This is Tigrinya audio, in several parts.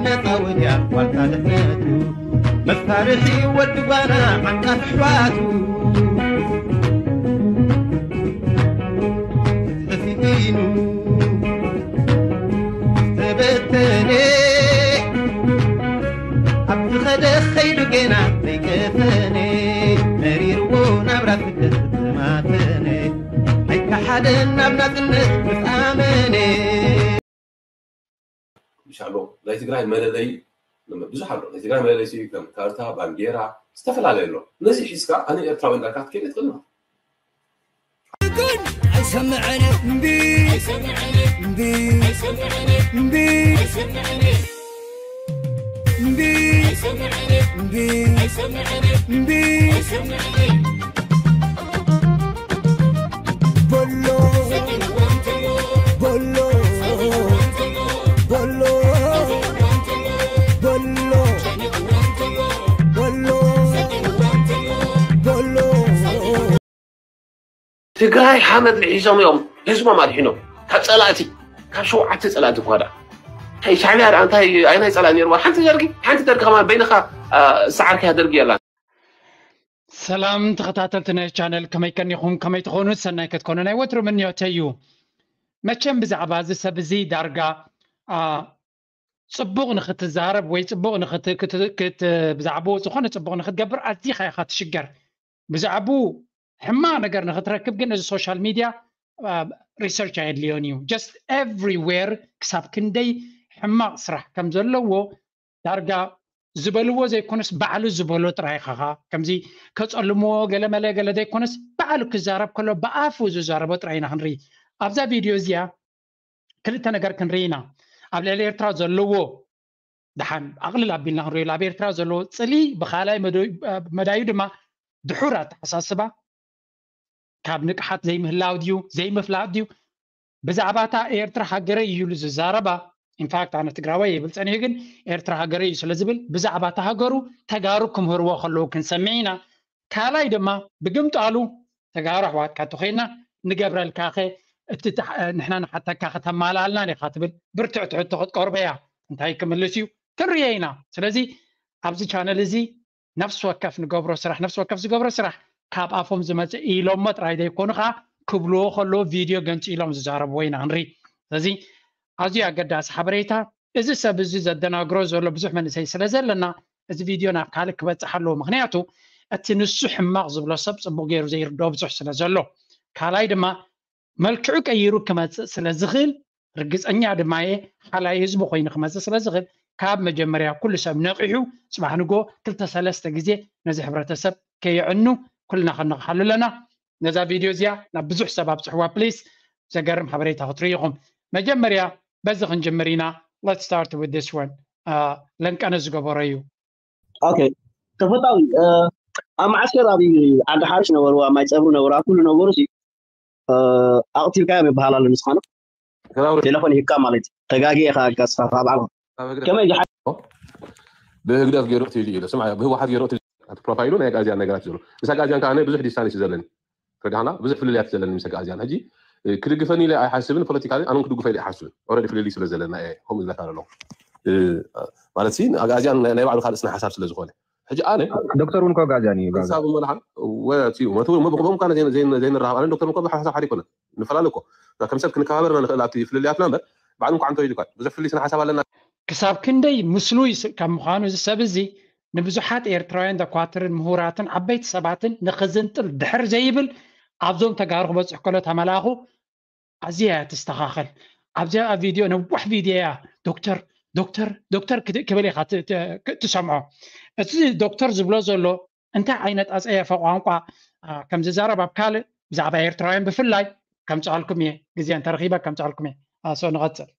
መጻወትያ ዋልታ ድሕነቱ መሳርሒ ወዲ ጓና ዓንቃፊ ኣሕዋቱ ተሲኢኑ ዝተበተነ ኣብ ዝኸደ ኸይዱ ገና ዘይቀፈነ መሪርዎ ናብራ ስደት ዝተማተነ ኣይከሓደን ናብ ናጽነት ምስ ኣመነ። ኢንሻሎ ናይ ትግራይ መለለይ ብዙሕ ኣሎ። ናይ ትግራይ መለለይ ሲ ከም ካርታ፣ ባንዴራ ዝተፈላለየ ኣሎ። ነዚ ሒዝካ ኣነ ኤርትራዊ እንዳልካ ክትከይድ ትኽእል ኢኻ። ግን ኣይሰምዕን እምቢ እምቢ እምቢ እምቢ እምቢ እምቢ እምቢ በሎ በሎ በሎ በሎ በሎ በሎ ትግራይ ሓመድ ልሒሶም እዮም ህዝቦም ኣድሒኖም ካብ ፀላእቲ ካብ ሸውዓተ ፀላእቲ እኳ ዳ እንታይ ሻዕቢያ ዳ እንታይ ኣይናይ ፀላእ ነይርዋ ሓንቲ ደርጊ ሓንቲ ደርጊ ከማን በይንኻ ሰዓርካ ደርጊ የላን። ሰላም ተኸታተልቲ ናይ ቻነል ከመይ ከኒኹም ከመይ ትኾኑ ሰናይ ክትኮኑ ናይ ወትሩ ምንዮተይ እዩ። መቸም ብዛዕባ እዚ ሰብ እዚ ዳርጋ ፅቡቕ ንኽትዛረብ ወይ ፅቡቕ ብዛዕባኡ ዝኾነ ፅቡቕ ንኽትገብር ኣዚኻ ኢኻ ትሽገር። ብዛዕባኡ ሕማቕ ነገር ንኽትረክብ ግን እዚ ሶሻል ሚድያ ሪሰርች ኣየድልዮን እዩ። ጀስት ኤቭሪዌር ክሳብ ክንደይ ሕማቕ ስራሕ ከም ዘለዎ ዳርጋ ዝበልዎ ዘይኮነስ ባዕሉ ዝበሎ ጥራይ ኢኻ ከምዚ ከፀልምዎ ገለመለ ገለ ዘይኮነስ ባዕሉ ክዛረብ ከሎ ብኣፉ ዝዛረቦ ጥራይ ኢና ክንርኢ። ኣብዛ ቪድዮ እዚኣ ክልተ ነገር ክንርኢ ኢና። ኣብ ልዕሊ ኤርትራ ዘለዎ ደሓን ኣቕልል ኣቢልና ክንሪኦ ኣብ ኤርትራ ዘለዎ ፅልኢ ብካልኣይ መዳዩ ድማ ድሑር ኣተሓሳስባ ካብ ንቅሓት ዘይምህላው ድዩ ዘይምፍላጥ ድዩ ብዛዕባታ ኤርትራ ሃገረይ እዩ ዝዛረባ ኢንፋክት ኣነ ትግራዋይ ይብል ፀኒሑ ግን ኤርትራ ሃገረይ እዩ ስለዝብል ብዛዕባታ ሃገሩ ተጋሩ ክምህርዎ ከለዉ ክንሰምዕ ኢና ካልኣይ ድማ ብግምጣሉ ተጋሩ ኣሕዋትካ ተኮይና ንገብረልካኸ እቲ ንሕና ንሓተካ ከተማላልናን ኢኻ ትብል ብርትዕቲ ሕቶ ክትቀርበያ እንታይ ክምልስ እዩ ክንርዮ ኢና ስለዚ ኣብዚ ቻነል እዚ ነፍሲ ወከፍ ንገብሮ ስራሕ ነፍሲ ወከፍ ዝገብሮ ስራሕ ካብ ኣፎም ዝመፅእ ኢሎሞ ጥራይ ዘይኮኑ ከዓ ክብልዎ ከለዎ ቪድዮ ገንፂሎም ዝዛረብዎ ኢና ክንርኢ ስለዚ ኣዝዩ ኣገዳሲ ሓበሬታ እዚ ሰብ እዚ ዘደናግሮ ዘሎ ብዙሕ መንእሰይ ስለ ዘለና እዚ ቪድዮ ናብ ካልእ ክበፅሕ ኣለዎ ምክንያቱ እቲ ንሱ ሕማቕ ዝብሎ ሰብ ፅቡቅ ገይሩ ዘይርድኦ ብዙሕ ስለ ዘሎ ካልኣይ ድማ መልክዑ ቀይሩ ክመፅእ ስለ ዝኽእል ርግፀኛ ድማ እየ ሓላይ ህዝቢ ኮይኑ ክመፅእ ስለ ዝኽእል ካብ መጀመርያ ኩሉ ሰብ ነቂሑ ፅባሕ ንጎ ክልተ ሰለስተ ግዜ ነዚ ሕብረተሰብ ከየዕኑ ኩልና ከነቕሓሉ ኣለና ነዛ ቪድዮ እዚኣ ናብ ብዙሕ ሰብ ኣብፅሕዋ ፕሊስ ዘገርም ሓበሬታ ክትርኢኹም መጀመርያ በዚ ክንጅምር ኢና let's start with this one ለንቀነ ዝገበሮ እዩ okay ተፈታዊ ኣብ ማዓስከር ኣብ ዓዲ ሓርሽ ነበሩ ኣብ ማይ ፀብሩ ነበሩ ኣብ ኩሉ ነበሩ ኣቕቲልካዮም ይበሃል ኣሎ ንስኻና ቴሌፎን ሂብካ ማለት ተጋጊ ኢኻ ኢልካ ስኻ ካብ ዓቕሚ ከመይ ዝሓ ብህግደፍ ገይሩ ትይሉ ኢለ ስምዓ ብህወሓት ገይሩ ትይሉ ኣብቲ ፕሮፋይሉ ናይ ኣግኣዝያን ነገራት እዩ ዘሎ ምስ ኣግኣዝያን ከዓ ኣነ ብዙሕ ዲስታንስ እዩ ዘለኒ ተረዳሕና ብዙሕ ፍልልያት ዘለኒ ምስ ኣግኣዝያን ሕጂ ክድግፈኒ ኢለ ኣይሓስብን ፖለቲካሊ ኣነ ክድግፈ ኢለ ኣይሓስብን ኦረዲ ፍልልይ ስለ ዘለና እየ ከምኡ ዝብለካ ዘለኹ ማለት ሲ ኣግኣዝያን ናይ ባዕሉ ካልእ ስነ ሓሳብ ስለ ዝኾነ ሕጂ ኣነ ዶክተር እውን ኣግኣዝያን እዩ ክሳብ መድሓን ወፂኡ መቱ ብኹም ኳነ ዘይንራኸብ ኣነ ዶክተር ምኮ ሓሳብ ሓደ ይኮነ ንፈላለ እኮ ከም ሰብ ክንከባበር ኢና ንኽእል ኣብቲ ፍልልያትና እምበር ባዕሉ እንኳ እንተወይዱ ኳ ብዙሕ ፍልልይ ስነ ሓሳብ ኣለና ክሳብ ክንደይ ምስሉይ ካብ ምዃኑ እዚ ሰብ እዚ ንብዙሓት ኤርትራውያን ዘኳትርን ምሁራትን ዓበይቲ ሰባትን ንኽዝንጥል ድሕር ዘይብል ኣብዞም ተጋሩ ክበፅሕ ከሎ ተመላኹ ኣዝያ እያ ትስተኻኸል ኣብዚኣ ቪድዮ ነዋሕ ቪድዮ እያ ዶክተር ዶክተር ዶክተር ክብል ኢኻ ትሰምዖ እቲ ዶክተር ዝብሎ ዘሎ እንታይ ዓይነት ኣፀየፈ ቋንቋ ከም ዝዛረብ ኣብ ካልእ ብዛዕባ ኤርትራውያን ብፍላይ ከምፅኣልኩም እየ ግዜ እንተረኺበ ከምፅኣልኩም እየ ኣሶ ንቐፅል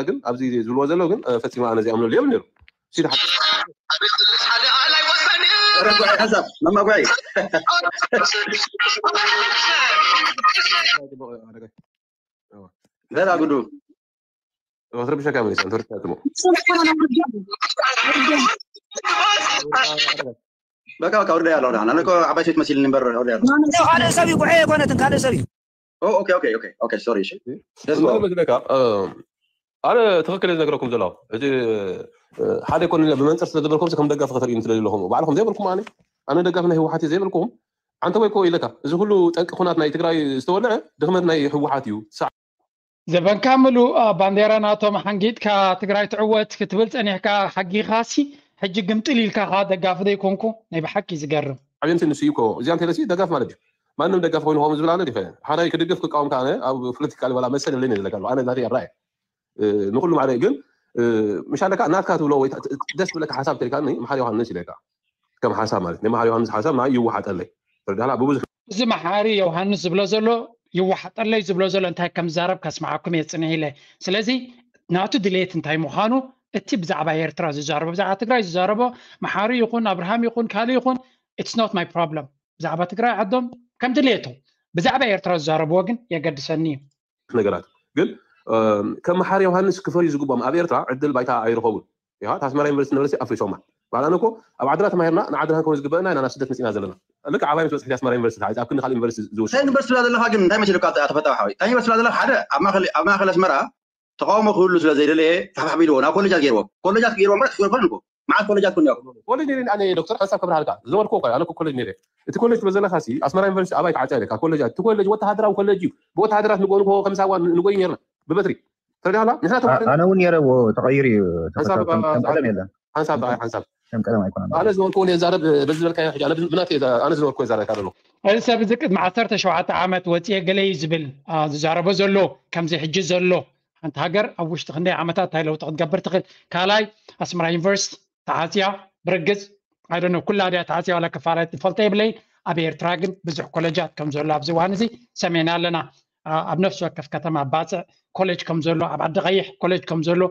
ግን ኣብዚ ዝብልዎ ዘለዉ ግን ፈፂሙ ኣነ ዘይኣምነሉ የብሉ ነይሩ ሲዲ ሓቂ መማጓይ ገና ግዱ ክትርብሸካ መሊሳ እንተርትሞ በቃ በቃ ወርደ ያለው ዳና እኮ ዓባይ ሴት መሲል ንበር ወርደ ያለው ካልእ ሰብ እዩ ጉዐ የኮነትን ካልእ ሰብ እዩ ኦኬ ኦኬ ኦኬ ኦኬ ሶሪ እሺ መስለካ ኣነ ትኽክል እየ ዝነግረኩም ዘለኹ። እቲ ሓደ ኮነ ብመንፅር ስለዝበልኩም ከም ደጋፊ ከተርእዩ ትደሊ ኣለኹም። ባዕልኹም ዘይበልኩም ኣነ ኣነ ደጋፊ ናይ ህወሓት እየ ዘይበልኩም። ኣንተ ወይ ኮ ኢለካ፣ እዚ ኩሉ ጠንቂ ኩናት ናይ ትግራይ ዝተወልዐ ድኽመት ናይ ህወሓት እዩ። ዘበንካ ምሉእ ባንዴራ ናቶም ሓንጊጥካ ትግራይ ትዕወት ክትብል ፀኒሕካ ሓጊኻሲ፣ ሕጂ ግምጥል ኢልካ ከዓ ደጋፊ ዘይኮንኩ ናይ ብሓቂ ዝገርም። ዓብየምሲ ንሱ እዩ እኮ። እዚኣ እንተለሲ ደጋፊ ማለት እዩ። ማንም ደጋፊ ኮይኑ ከምኡ ዝብል ኣነ ዲኸ ሓራይ ክድግፍ ክቃወም ከኣነ ኣብ ፖለቲካ ልበላ መሰል የብለይን ዝለካ ኣለዎ። ኣነ ናተይ ኣራየ ንኩሉ ማለት ግን ምሻለካ ናትካ ትብሎ ወይ ደስ ብለካ ሓሳብ ተልካ መሓር ዮሃንስ ኢለካ ከም ሓሳብ ማለት ናይ መሓር ዮሃንስ ሓሳብ ናይ ይወሓጠለይ ተረዳላ ብብዙሕ እዚ መሓሪ ዮሃንስ ዝብሎ ዘሎ ይወሓጠለይ ዝብሎ ዘሎ እንታይ ከም ዝዛረብ ከስምዓኩም እየ ፅንሕ ኢለ። ስለዚ ናቱ ድሌት እንታይ ምዃኑ እቲ ብዛዕባ ኤርትራ ዝዛረቦ ብዛዕባ ትግራይ ዝዛረቦ መሓሪ ይኹን ኣብርሃም ይኹን ካልእ ይኹን it's not my problem። ብዛዕባ ትግራይ ዓዶም ከም ድሌቱ ብዛዕባ ኤርትራ ዝዛረብዎ ግን የገድሰኒ እዩ። ነገራት ግን ከም መሓሪ ዮሃንስ ክፈርዩ ዝግብኦም ኣብ ኤርትራ ዕድል ባይታ ኣይረኸቡን። ኢኻ ኣስመራ ዩኒቨርሲቲ ነበረሲ ኣፍሪሶማ ባላን እኮ ኣብ ዓድና ተማሂርና ንዓድና ክንከውን ዝግበአና ኢና ናብ ስደት መፂና ዘለና። ልክዕ ኣባይ ምስ በፅሕቲ ኣስመራ ዩኒቨርሲቲ ተዓፂ ኣብ ክንዲ ካልእ ዩኒቨርሲቲ ዝወስድ እንታይ ዩኒቨርሲቲ ስላ ዘለካ ግን እንታይ መሲሉካ ተፈታዊ ሓወይ እንታይ ዩኒቨርሲቲ ስላ ዘለካ ሓደ ኣብ ማእከል ኣብ ማእከል ኣስመራ ተቃውሞ ክህሉ ስለ ዘይደለየ ተሓባቢልዎ ናብ ኮሌጃት ገይርዎ ኮሌጃት ገይርዎ ማለት ክኮን እኮ መዓት ኮሌጃት ኮን ያው ኮሌጅ ነይረ ኣነ ዶክተር ሓንሳብ ከብርሃልካ ዝበልኩ እኮ ኣነ ኮሌጅ ነይረ እቲ ኮሌጅ ትብል ዘለካ ሲ ኣስመራ ዩኒቨርሲቲ ኣባይ ተዓፂ ኣለካ ኮሌጃት እቲ ኮሌጅ ወተሃደራዊ ኮሌጅ እዩ ብወተሃደራት ንጎን ከ ከም ሳዋ ንጎይ ነርና ብበትሪ ተረዲኻ ኣነ እውን ነይረ ተቐይሩ እዩ ሓንሳብ ቀደም የለን ሓንሳብ ሓንሳብ ከም ቀደም ኣይኮነን ኣነ ዝነበርኩ እየ ዛረብ በዚ ዝበልካ ሕጂ ኣነ ብናት ኣነ ዝነበርኩ እየ ዛረብ ካደሎ እዚ ሰብ እዚ ቅድሚ ዓሰርተ ሸውዓተ ዓመት ወፅየ ገለ እዩ ዝብል ዝዛረቦ ዘሎ ከምዚ ሕጂ ዘሎ ሓንቲ ሃገር ኣብ ውሽጢ ክንደይ ዓመታት እንታይ ለውጢ ክትገብር ትኽእል ካልኣይ ኣስመራ ዩኒቨርሲቲ ተዓፅያ ብርግፅ ኣይደነ ኩላ ድያ ተዓፅያ ዋላ ክፋላት ዝፈልጦ የብለይ ኣብ ኤርትራ ግን ብዙሕ ኮለጃት ከም ዘሎ ኣብዚ እዋን እዚ ሰሜና ኣለና ኣብ ነፍሲ ወከፍ ከተማ ባፅዕ ኮሌጅ ከም ዘሎ ኣብ ዓዲ ቀይሕ ኮሌጅ ከም ዘሎ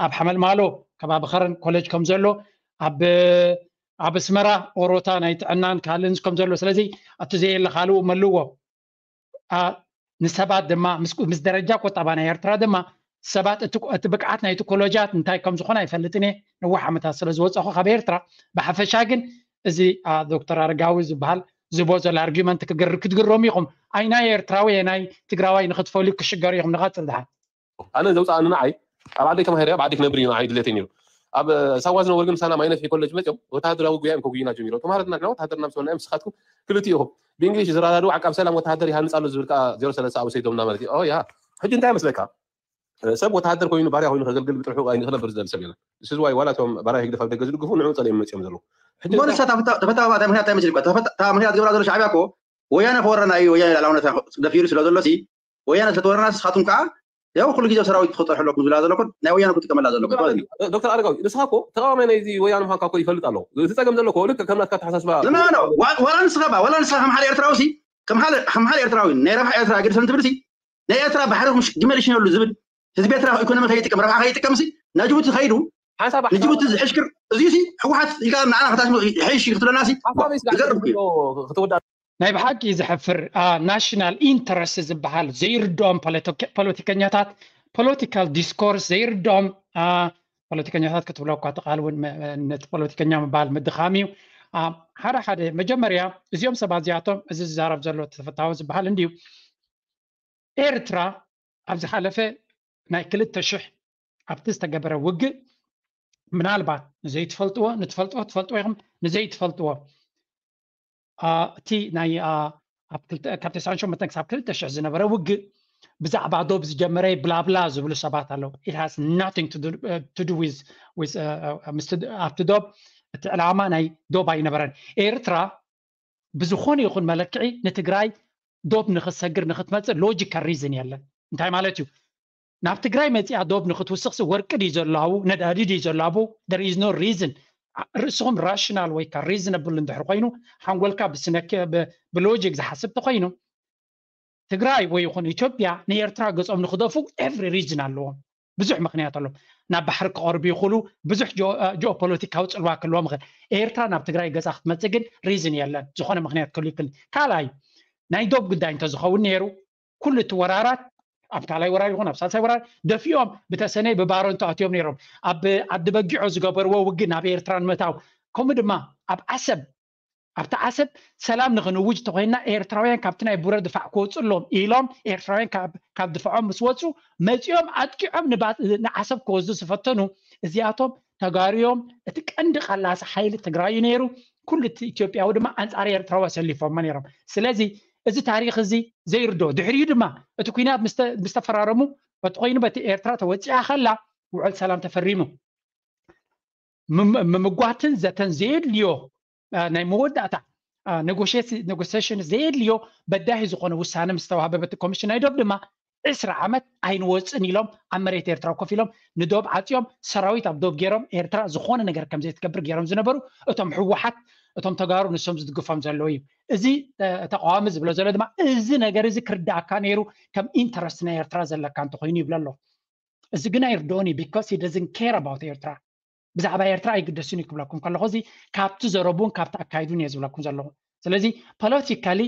ኣብ ሓመልማሎ ከባቢ ኸረን ኮሌጅ ከም ዘሎ ኣብ ኣብ ኣስመራ ኦሮታ ናይ ጥዕናን ካልእን ከም ዘሎ ስለዚ እቲ ዘየለ ካልኡ መልዎ ንሰባት ድማ ምስ ደረጃ ቁጠባ ናይ ኤርትራ ድማ ሰባት እቲ ብቅዓት ናይቲ ኮለጃት እንታይ ከም ዝኾነ ኣይፈልጥን እየ ነዋሕ ዓመታት ስለ ዝወፀኹ ካብ ኤርትራ ብሓፈሻ ግን እዚ ዶክተር ኣረጋዊ ዝበሃል ዝቦ ዘሎ ኣርጊመንት ክትግረሙ ኢኹም ኣይ ናይ ኤርትራዊ ናይ ትግራዋይ ንክትፈልዩ ክሽገሩ ኢኹም ንቐፅል ድሓን ኣነ ዘውፅኣኒ ንዓይ ኣብ ዓደይ ተማሂረ ኣብ ዓደይ ክነብር እዩ ንዓይ ድሌተይ ነይሩ ኣብ ሳዋ ዝነበሩ ግን ምሳና ማይነፍሒ ኮሌጅ መፅኦም ወታሃደራዊ ጉያ እዮም ከጉዩና ጀሚሮም ተማሃረትና ንሕና ወታሃደርና ምስ በልና እዮም ንስኻትኩም ክልቲኡ ኢኹም ብእንግሊሽ ዝረዳድኡ ዓቃብ ሰላም ወታሃደር ይሃንፅ ኣሎ ዝብል ከዓ ዜሮ ሰለስተ ኣብኡ ሰይዶምና ማለት እዩ ያ ሕጂ እንታይ መስለካ ሰብ ወተሃደር ኮይኑ ባርያ ኮይኑ ከገልግል ብጥርሑ ክነብር ዝደሊ ሰብ የለን። This is why ዋላ እቶም ባርያ ህግደፍ ኣብ ደገ ዝድግፉ ንዕኡ ጸሊኦም መጺኦም ዘለዉ። ሕጂ እሞ ንሳ እታ ፍታ- ተፈታዊ እታ ምክንያት እንታይ መሲልካ? ተፈታ- እታ ምክንያት ዝገብራ ዘሎ ሻዕብያ እኮ ወያነ ክወረና እዩ፣ ወያነ ላዕላውነትና ደፊሩ ስለ ዘሎ ሲ ወያነ ስለተወረና ንስኻትኩም ከዓ ያው ኩሉ ግዜ ሰራዊት ክትጠርሑ ኣለኩም ዝብላ ዘሎ እኮ ናይ ወያነ ክትጥቀመላ ዘሎ እኮ ትፈልጥ። ዶክተር ኣረጋዊ ንስኻ እኮ ተቃዋማይ ናይዚ ወያነ ምዃንካ እኮ ይፈልጥ ኣለኹ። እቲ ጸገም ዘሎ እኮ ልክዕ ከም ናትካ ኣተሓሳስባ No, no, no. ዋ- ዋላ ንስኻ ባ ዋላ ንስኻ ከም ሓደ ኤርትራዊ ሲ ከም ሓደ ከም ሓደ ኤርትራዊ ናይ ረብሓ ኤርትራ ግድሰን ትብል ሲ ናይ ኤርትራ ባሕሪ ዲሞሊሽን የብሉ ዝብል ህዝቢ ኤርትራ ኢኮኖሚ ከይጥቀም ረብሓ ከይጥቀም ሲ ናብ ጅቡቲ ከይዱ ሓንሳብ ንጅቡቲ ዝሕሽክር እዚ ሲ ህወሓት ኢልካ ንዓና ከታሽሙ ይሕይሽ እዩ ክትብለና ሲ ሓሳበይ ስጋዕ ዘርፍ እዩ ክትወዳ ናይ ብሓቂ ዘሕፍር ናሽናል ኢንተረስት ዝበሃል ዘይርድኦም ፖለቲከኛታት ፖለቲካል ዲስኮርስ ዘይርድኦም ፖለቲከኛታት ክትብሎ እኳ እቲ ቃል እውን ነቲ ፖለቲከኛ ምባል ምድኻም እዩ ሓደ ሓደ መጀመርያ እዚኦም ሰባት እዚኣቶም እዚ ዝዛረብ ዘሎ ተፈታዊ ዝበሃል እንድዩ ኤርትራ ኣብ ዝሓለፈ ናይ ክልተ ሽሕ ኣብቲ ዝተገበረ ውግእ ምናልባት ንዘይትፈልጥዎ ንትፈልጥዎ ትፈልጥዎ ኢኹም ንዘይትፈልጥዎ እቲ ናይ ካብ ተስዓን ሸሞንተን ክሳብ ክልተ ሽሕ ዝነበረ ውግእ ብዛዕባ ዶብ ዝጀመረ ብላብላ ዝብሉ ሰባት ኣለዉ it has nothing to do with ኣብቲ ዶብ እቲ ዕላማ ናይ ዶብ ኣይነበረን ኤርትራ ብዝኾነ ይኹን መለክዒ ንትግራይ ዶብ ንክትሰግር ንክትመፅእ ሎጂካል ሪዝን የለን እንታይ ማለት እዩ ናብ ትግራይ መፂኣ ዶብ ንክትውስኽሲ ወርቂ ድዩ ዘሎ ኣብኡ ነዳዲ ድዩ ዘሎ ኣብኡ there is no reason ርእስኹም ራሽናል ወይ ካ ሪዝነብል እንድሕር ኮይኑ ሓንጎልካ ብስነኪ ብሎጂክ ዝሓስብ ተኮይኑ ትግራይ ወይ ይኹን ኢትዮጵያ ንኤርትራ ገፆም ንክደፉ ኤቭሪ ሪዝን ኣለዎም ብዙሕ ምክንያት ኣሎ ናብ ባሕሪ ክቐርቡ ይኽእሉ ብዙሕ ጂኦፖለቲካዊ ፅልዋ ክህልዎም ይኽእል ኤርትራ ናብ ትግራይ ገፃ ክትመፅእ ግን ሪዝን የለን ዝኾነ ምክንያት ክህሉ ይክእል ካልኣይ ናይ ዶብ ጉዳይ እንተዝኸውን ነይሩ ኩሉ እቲ ወራራት ኣብ ካልኣይ ወራር ይኹን ኣብ ሳልሳይ ወራር ደፊኦም ብተሰነይ ብባረንቱ ኣትዮም ነይሮም ኣብ ዓዲ በጊዖ ዝገበርዎ ውግእ ናብ ኤርትራ ንምእታው ከምኡ ድማ ኣብ ዓሰብ ኣብቲ ዓሰብ ሰላም ንክንውጅ ተኮይና ኤርትራውያን ካብቲ ናይ ቡረ ድፋዕ ክወፁ ኣለዎም ኢሎም ኤርትራውያን ካብ ድፋዖም ምስ ወፁ መፂኦም ኣጥቂዖም ንዓሰብ ክወስዱ ዝፈተኑ እዚኣቶም ተጋርዮም እቲ ቀንዲ ቃላሲ ሓይሊ ትግራይ እዩ ነይሩ። ኩሉ እቲ ኢትዮጵያዊ ድማ ኣንፃር ኤርትራዊ ኣሰሊፎሞ ነይሮም። ስለዚ እዚ ታሪክ እዚ ዘይርዶ ድሕሪኡ ድማ እቲ ኩናት ምስ ተፈራረሙ በቲ ኮይኑ በቲ ኤርትራ ተወፂኣ ከላ ውዕል ሰላም ተፈሪሙ። ምምጓትን ዘተን ዘየድልዮ ናይ መወዳእታ ኔጎሽሽን ዘየድልዮ በዳሂ ዝኾነ ውሳነ ምስ ተዋህበ በቲ ኮሚሽን ናይ ዶብ ድማ ዕስራ ዓመት ኣይንወፅን ኢሎም ኣብ መሬት ኤርትራ ኮፍ ኢሎም ንዶብ ዓፅዮም ሰራዊት ኣብ ዶብ ገይሮም ኤርትራ ዝኾነ ነገር ከም ዘይትገብር ገይሮም ዝነበሩ እቶም ህወሓት እቶም ተጋሩ ንሶም ዝድግፎም ዘለዉ እዩ። እዚ ተቃዋሚ ዝብሎ ዘሎ ድማ እዚ ነገር እዚ ክርዳእካ ነይሩ ከም ኢንተረስት ናይ ኤርትራ ዘለካ እንተኮይኑ ይብሎ ኣሎ። እዚ ግን ኣይርድኦን እዩ because he doesn't care about ኤርትራ ብዛዕባ ኤርትራ ኣይግደስን እዩ ክብለኩም ከለኹ እዚ ካብቲ ዘረቡን ካብቲ ኣካይዱን እየ ዝብለኩም ዘለኹ። ስለዚ ፖለቲካሊ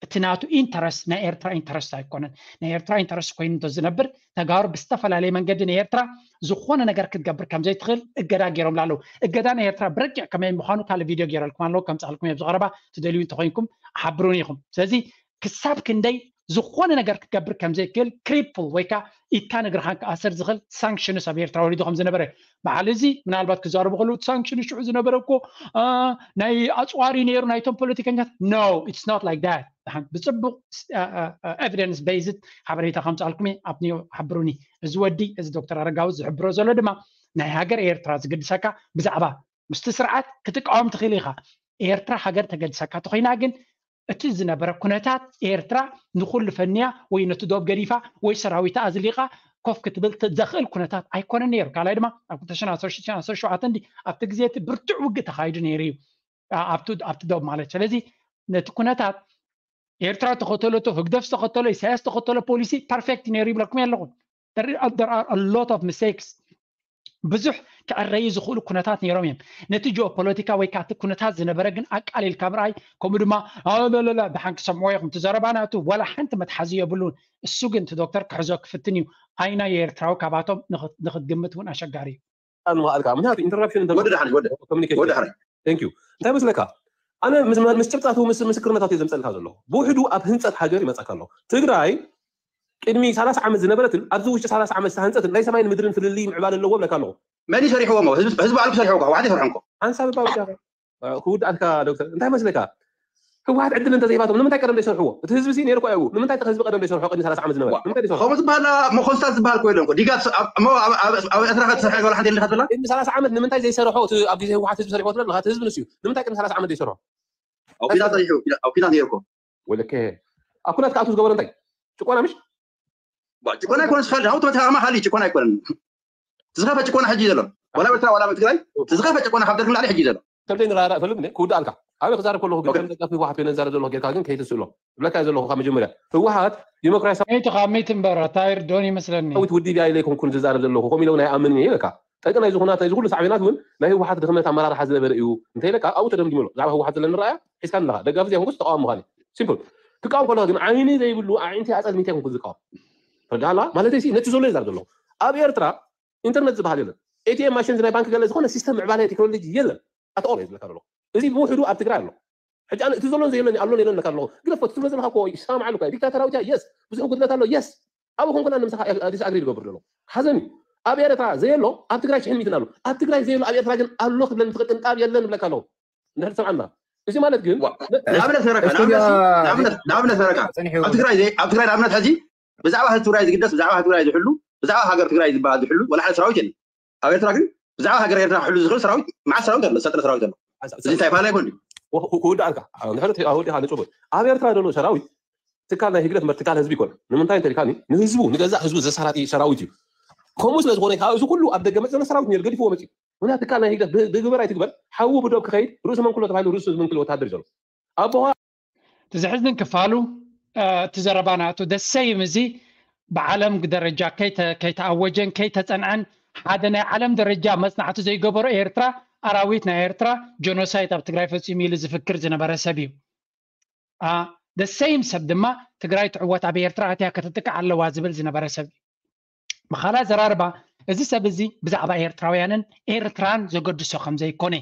እቲ ናቱ ኢንተረስት ናይ ኤርትራ ኢንተረስት ኣይኮነን። ናይ ኤርትራ ኢንተረስት ኮይኑ እንተዝነብር ተጋሩ ብዝተፈላለየ መንገዲ ናይ ኤርትራ ዝኾነ ነገር ክትገብር ከም ዘይትኽእል እገዳ ገይሮምላ ኣለዉ። እገዳ ናይ ኤርትራ ብረቂቕ ከመይ ምዃኑ ካልእ ቪድዮ ገይረልኩም ኣለዉ፣ ከምፅኣልኩም እዮም ዝቐረባ ትደልዩ እንተኮይንኩም ሓብሩን ኢኹም። ስለዚ ክሳብ ክንደይ ዝኾነ ነገር ክትገብር ከም ዘይክእል ክሪፕል ወይ ከዓ ኢድካን እግርኻን ክኣስር ዝኽእል ሳንክሽንስ ኣብ ኤርትራ ወሪዱ ከም ዝነበረ በዓል እዚ ምናልባት ክዛረቡ ከለዉ ሳንክሽን ሽዑ ዝነበረ እኮ ናይ ኣፅዋሪ ነይሩ ናይቶም ፖለቲከኛት no it's not like that ብፅቡቅ ኤቪደንስ ቤዝድ ሓበሬታ ከምፅኣልኩም ኣብ ሓብሩኒ እዚ ወዲ እዚ ዶክተር ኣረጋዊ ዝሕብሮ ዘሎ ድማ ናይ ሃገር ኤርትራ ዝግድሰካ ብዛዕባ ምስቲ ስርዓት ክትቃወም ትኽእል ኢኻ ኤርትራ ሃገር ተገድሰካ ተኮይና ግን እቲ ዝነበረ ኩነታት ኤርትራ ንኩሉ ፈንያ ወይ ነቲ ዶብ ገዲፋ ወይ ሰራዊታ ኣዝሊቃ ኮፍ ክትብል ዘኽእል ኩነታት ኣይኮነን ነይሩ። ካልኣይ ድማ ኣብ ክልተ ሽሕን ዓሰርተ ሸውዓተን ኣብቲ ግዜ እቲ ብርቱዕ ውግእ ተኻይዱ ነይሩ እዩ ኣብቲ ዶብ ማለት። ስለዚ ነቲ ኩነታት ኤርትራ ተኸተለቶ፣ ህግደፍ ዝተኸተሎ፣ ኢሳያስ ዝተኸተሎ ፖሊሲ ፐርፌክት ነይሩ ይብለኩም ኣለኹ። There are a lot of mistakes ብዙሕ ክዕረዩ ዝኽእሉ ኩነታት ነይሮም እዮም። ነቲ ጂኦፖለቲካ ወይ ካቲ ኩነታት ዝነበረ ግን ኣቃሊልካ ምርኣይ ከምኡ ድማ ለለ ድሓን ክሰምዕዎ ኢኹም። እቲ ዘረባ ናቱ ዋላ ሓንቲ መትሓዚ የብሉን። እሱ ግን እቲ ዶክተር ክሕዞ ክፍትን እዩ። ኣይናይ ኤርትራዊ ካባቶም ንኽትግምት እውን ኣሸጋሪ እዩ። ምኽኣልካ ምክንያቱ ኢንተራፕሽን ወደ ደሓን ወደ ኮሚኒኬሽን ወደ ደሓን Thank you እንታይ መስለካ ኣነ ምስ ጭብጣቱ ምስ ምስክርነታቱ ዘምፀልካ ዘሎ ብውሕዱ ኣብ ህንፀት ሃገር ይመፀካ ኣሎ ትግራይ ቅድሚ ሰላሳ ዓመት ዝነበረትን ኣብዚ ውሽጢ ሰላሳ ዓመት ዝተሃንፀትን ናይ ሰማይን ምድርን ፍልልይ ምዕባለ ኣለዎ ብለካ ኣለኹ መን ይሰሪሕዎ እሞ ህዝቢ ባዕሉ ክሰርሕዎ ህወሓት ይሰርሖ እኮ ሓንሳብ ባውጫ ክውድኣትካ ዶክተር እንታይ መስለካ ህወሓት ዕድል እንተዘይባቶም ንምንታይ ቀደም ዘይሰርሕዎ እቲ ህዝቢ ሲ ነይሩ እኮ እዩ ንምንታይ ህዝቢ ቀደም ዘይሰርሖ ቅድሚ ሰላሳ ዓመት ዝነበረ ንምንታይ ዘይሰርሖ ከምኡ ዝበሃል እሞ ኮንስታንት ዝበሃል እኮ የለን እኮ ዲጋ ኣብ ኤርትራ ከተሰርሐ ዝበላ ሓንቲ የለካ ትብላ ቅድሚ ሰላሳ ዓመት ንምንታይ ዘይሰርሖ እቲ ኣብ ግዜ ህወሓት ህዝቢ ሰሪሕዎ ትብላ እቲ ህዝቢ ንሱ እዩ ንምንታይ ቅድሚ ሰላሳ ዓመት ዘይሰርሖ ኣብ ኩናት ሰሪሑ ኣብ ኩናት ነይሩ እኮ ወለከ ኣብ ኩናት ክኣቱ ዝገበረ እንታይ ጭቆና ምሽ ጭቆና ኣይኮነ ስፋል ዳውት መተካማ ካሊ ጭቆና ኣይኮነን ዝኸፈ ጭቆና ሕጂ ዘሎ ወላ ኤርትራ ወላ ትግራይ ዝኸፈ ጭቆና ካብ ደርግ ንላዕሊ ሕጂ ዘሎ ከምዘይ ንራዳእ ፈልጥ ክውድኣልካ ኣበይ ክዛረብ ከለኹ ግን ከም ደጋፊ ህወሓት ኮይነ ዝዛረብ ዘለኹ ጌርካ ግን ከይትስእሎ ዝብለካ ዘለኹ ካብ መጀመርያ ህወሓት ዲሞክራሲያዊ ተኻሚት እምበር ኣታ ይርድኦን ይመስለኒ ዊት ውድብ እያ ኢለ ኣይኮንኩን ዝዛረብ ዘለኹ ከምኡ ኢሎም ኣይኣምንን እየ ኢለካ ጠቅላይ ዝኾናት ናይዚ ኩሉ ሳዕቤናት እውን ናይ ህወሓት ድኽመት ኣመራርሓ ዝነበረ እዩ እንተኢለካ ኣብኡ ተደምዲሙ ኣሎ ብዛዕባ ህወሓት ዘለኒ ረኣያ ሒዝካ ኣለኻ ደጋፊ ዘይኮንኩስ ተቃዋሚ ምዃን እዩ ሲምፕል ክቃወም ከለኻ ግን ዓይኒ ዘይብሉ ኣዒንቲ ኣፀልሚተ ይኮንኩ ዝቃወም ተረዳሃላ ማለት ሲ ነቲ ዘሎ ይዛር ዘለኹ ኣብ ኤርትራ ኢንተርነት ዝበሃል የለን ኤቲኤም ማሽን ናይ ባንክ ገለ ዝኾነ ሲስተም ምዕባለ ቴክኖሎጂ የለን ኣትኦል ዝብለካ ዘለኹ እዚ ብውሕዱ ኣብ ትግራይ ኣሎ ሕጂ ኣነ እቲ ዘሎን ዘየሎን ኣሎን የለን ኣለካ ኣለኹ ግደፎ እቲ ትብሎ ዘለካ እኮ ይሰማማዓሉ እኮ ዲክታተራዊት እያ የስ ብዙሕ ጉድለት ኣሎ የስ ኣብኡ ኮንኩና ንምሳኻ ዲስኣግሪ ዝገብር ዘሎ ሓዘን እዩ ኣብ ኤርትራ ዘየሎ ኣብ ትግራይ ሽሕን ሚትን ኣሎ ኣብ ትግራይ ዘየሎ ኣብ ኤርትራ ግን ኣሎ ክብለኒ ትኽእል ቅንጣብ የለን ብለካ ኣለኹ እንድሕር ትሰምዓና እዚ ማለት ግን ንኣብነት ሰረካ ንኣብነት ሰረካ ኣብ ትግራይ ንኣብነት ሕዚ ብዛዕባ ህዝቢ ትግራይ ዝግደስ ብዛዕባ ትግራይ ዝሕሉ ብዛዕባ ሃገር ትግራይ ዝበሃል ዝሕሉ ወላ ሓደ ሰራዊት የለን ኣብ ኤርትራ ግን ብዛዕባ ሃገር ኤርትራ ክሕሉ ዝኽእል ሰራዊት መዓት ሰራዊት ኣሎ ዝሰልጠነ ሰራዊት ኣሎ እዚ እንታይ ባህላ ይኮን ክውድኣልካ ንድሕሪ ወዲኻ ንፅቡቅ ኣብ ኤርትራ ዘሎ ሰራዊት ትካል ናይ ህግደፍ እምበር ትካል ህዝቢ ይኮን ንምንታይ እንተልካኒ ንህዝቡ ንገዛእ ህዝቡ ዘሳላጢ ሰራዊት እዩ ከምኡ ስለ ዝኾነ ካብ እዚ ኩሉ ኣብ ደገ መፅ ዘሎ ሰራዊት ነይሩ ገዲፍዎ መፅዩ ምክንያት ትካል ናይ ህግደፍ ብግበር ኣይትግበር ሓዉ ብዶብ ክኸይድ ርእሱ መንክሎ ተባሂሉ ርእሱ ዝምንክል ወታደር ዘሎ ኣቦኻ እቲ ዘሕዝን ክፋሉ እቲ ዘረባና እቱ ደሰይም እዚ ብዓለም ደረጃ ከይተኣወጀን ከይተፀንዐን ሓደ ናይ ዓለም ደረጃ መፅናዕቲ ዘይገበሮ ኤርትራ ኣራዊት ናይ ኤርትራ ጀኖሳይድ ኣብ ትግራይ ፈፂሙ ኢሉ ዝፍክር ዝነበረ ሰብ እዩ ደሰይም ሰብ ድማ ትግራይ ትዕወት ኣብ ኤርትራ ኣትያ ክትጥቃዕ ኣለዋ ዝብል ዝነበረ ሰብ እዩ ብኻልእ ኣዘራርባ እዚ ሰብ እዚ ብዛዕባ ኤርትራውያንን ኤርትራን ዘገድሶ ከም ዘይኮነ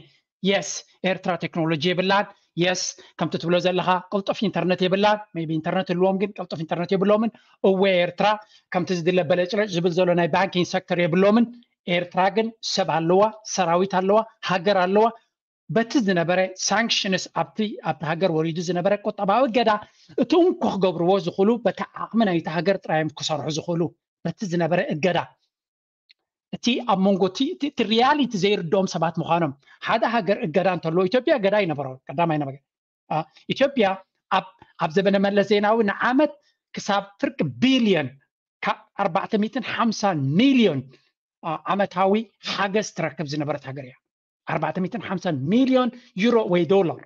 የስ ኤርትራ ቴክኖሎጂ የብላን የስ፣ ከምቲ ትብሎ ዘለኻ ቅልጡፍ ኢንተርነት የብላን። ሜቢ ኢንተርነት ህልዎም ግን ቅልጡፍ ኢንተርነት የብሎምን። እወ፣ ኤርትራ ከምቲ ዝድለ በለጭለጭ ዝብል ዘሎ ናይ ባንኪንግ ሴክተር የብሎምን። ኤርትራ ግን ሰብ ኣለዋ፣ ሰራዊት ኣለዋ፣ ሃገር ኣለዋ። በቲ ዝነበረ ሳንክሽንስ፣ ኣብቲ ኣብቲ ሃገር ወሪዱ ዝነበረ ቁጠባዊ እገዳ፣ እቲ እንኮ ክገብርዎ ዝኽእሉ በቲ ዓቕሚ ናይቲ ሃገር ጥራዮም ክሰርሑ ዝኽእሉ፣ በቲ ዝነበረ እገዳ። እቲ ኣብ መንጎ እቲ ሪያሊቲ ዘይርድኦም ሰባት ምዃኖም። ሓደ ሃገር እገዳ እንተሎ፣ ኢትዮጵያ እገዳ ይነበሮ፣ ቀዳማይ ነገር። ኢትዮጵያ ኣብ ዘበነ መለስ ዜናዊ ንዓመት ክሳብ ፍርቂ ቢልዮን፣ ካብ ኣርባዕተ ሚእትን ሓምሳን ሚልዮን ዓመታዊ ሓገዝ ትረክብ ዝነበረት ሃገር እያ። ኣርባዕተ ሚእትን ሓምሳን ሚልዮን ዩሮ ወይ ዶላር